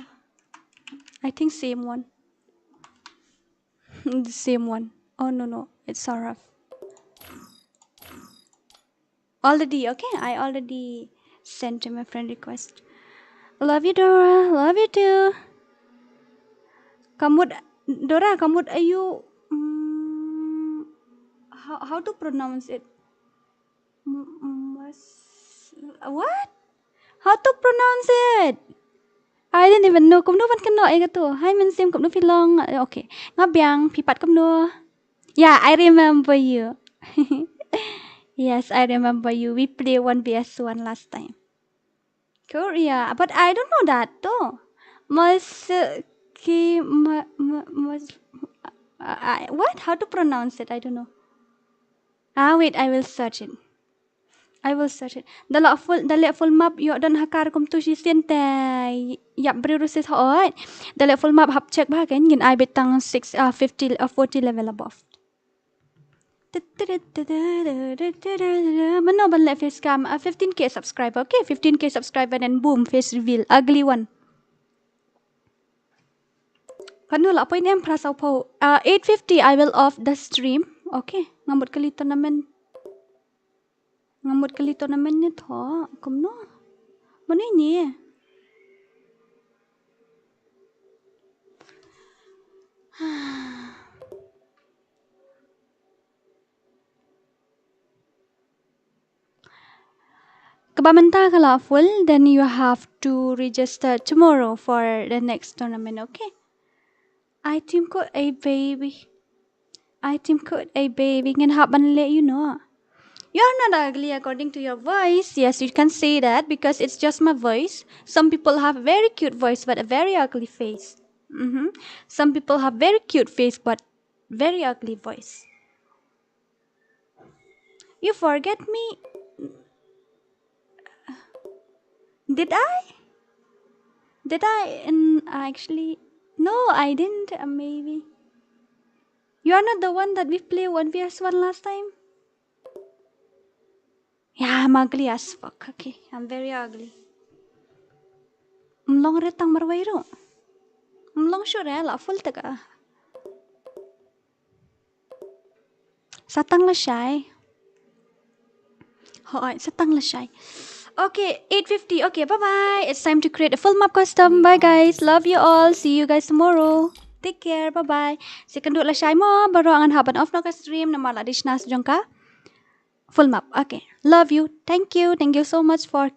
I think same one. The same one. Oh no, no, it's Saraf. Already, okay? I already sent him a friend request. Love you, Dora. Love you too. Kamut, Dora, kamut ayu. Mm, how, how to pronounce it? M- mas- what? How to pronounce it? I didn't even know. Kumno ban kynnoh ïa katu. Hi Mynsiem, kumno phi long? Eh, okay. Nga biang, phi pat kumno? Yeah, I remember you. Yes, I remember you. We play one V S one last time. Korea, but I don't know that though. Mas ki ma, ma, mas, uh, I, what? How to pronounce it? I don't know. Ah, wait, I will search it. I will search it. Da la full, da leh full map ïoh don ha car kumtu shisien te ïap briew ruh shisha oi. Da leh full map hap check bha kein ngin ai beit tang six, uh, fifty, uh, forty level above. Mano ban leh face cam, uh, fifteen K subscriber. Okay, fifteen K subscriber then boom, face reveal. Ugly one. Kano la point em phra saw phew. Uh, eight fifty I will off the stream. Okay, nga mut kali tournament. Nga mut kali tournament ni tho. Kumno? Mano ni? Kaba mynta ka la full, then you have to register tomorrow for the next tournament, okay? Ai tim kut ei baby. Ai tim kut ei baby. Ngin hap ban leh, you know. You're not ugly according to your voice. Yes, you can say that because it's just my voice. Some people have very cute voice but a very ugly face. Mm-hmm. Some people have very cute face but very ugly voice. You forget me? Did I? Did I? And actually, no, I didn't. Uh, maybe. You are not the one that we play one V S one last time? Yeah, I'm ugly as fuck. Okay, I'm very ugly. Ym long re tang marwei ruh. Ym long shuh re, la full te ka. Sa tang lashai. Hooid, sa tang lashai. Okay, eight fifty. Okay, bye bye. It's time to create a full map custom. Bye guys. Love you all. See you guys tomorrow. Take care. Bye bye. Sa kynduh lashai mo, baroh ngan hap ban off noh ka stream namar la dei shna jong ka full map. Okay. Love you. Thank you. Thank you so much for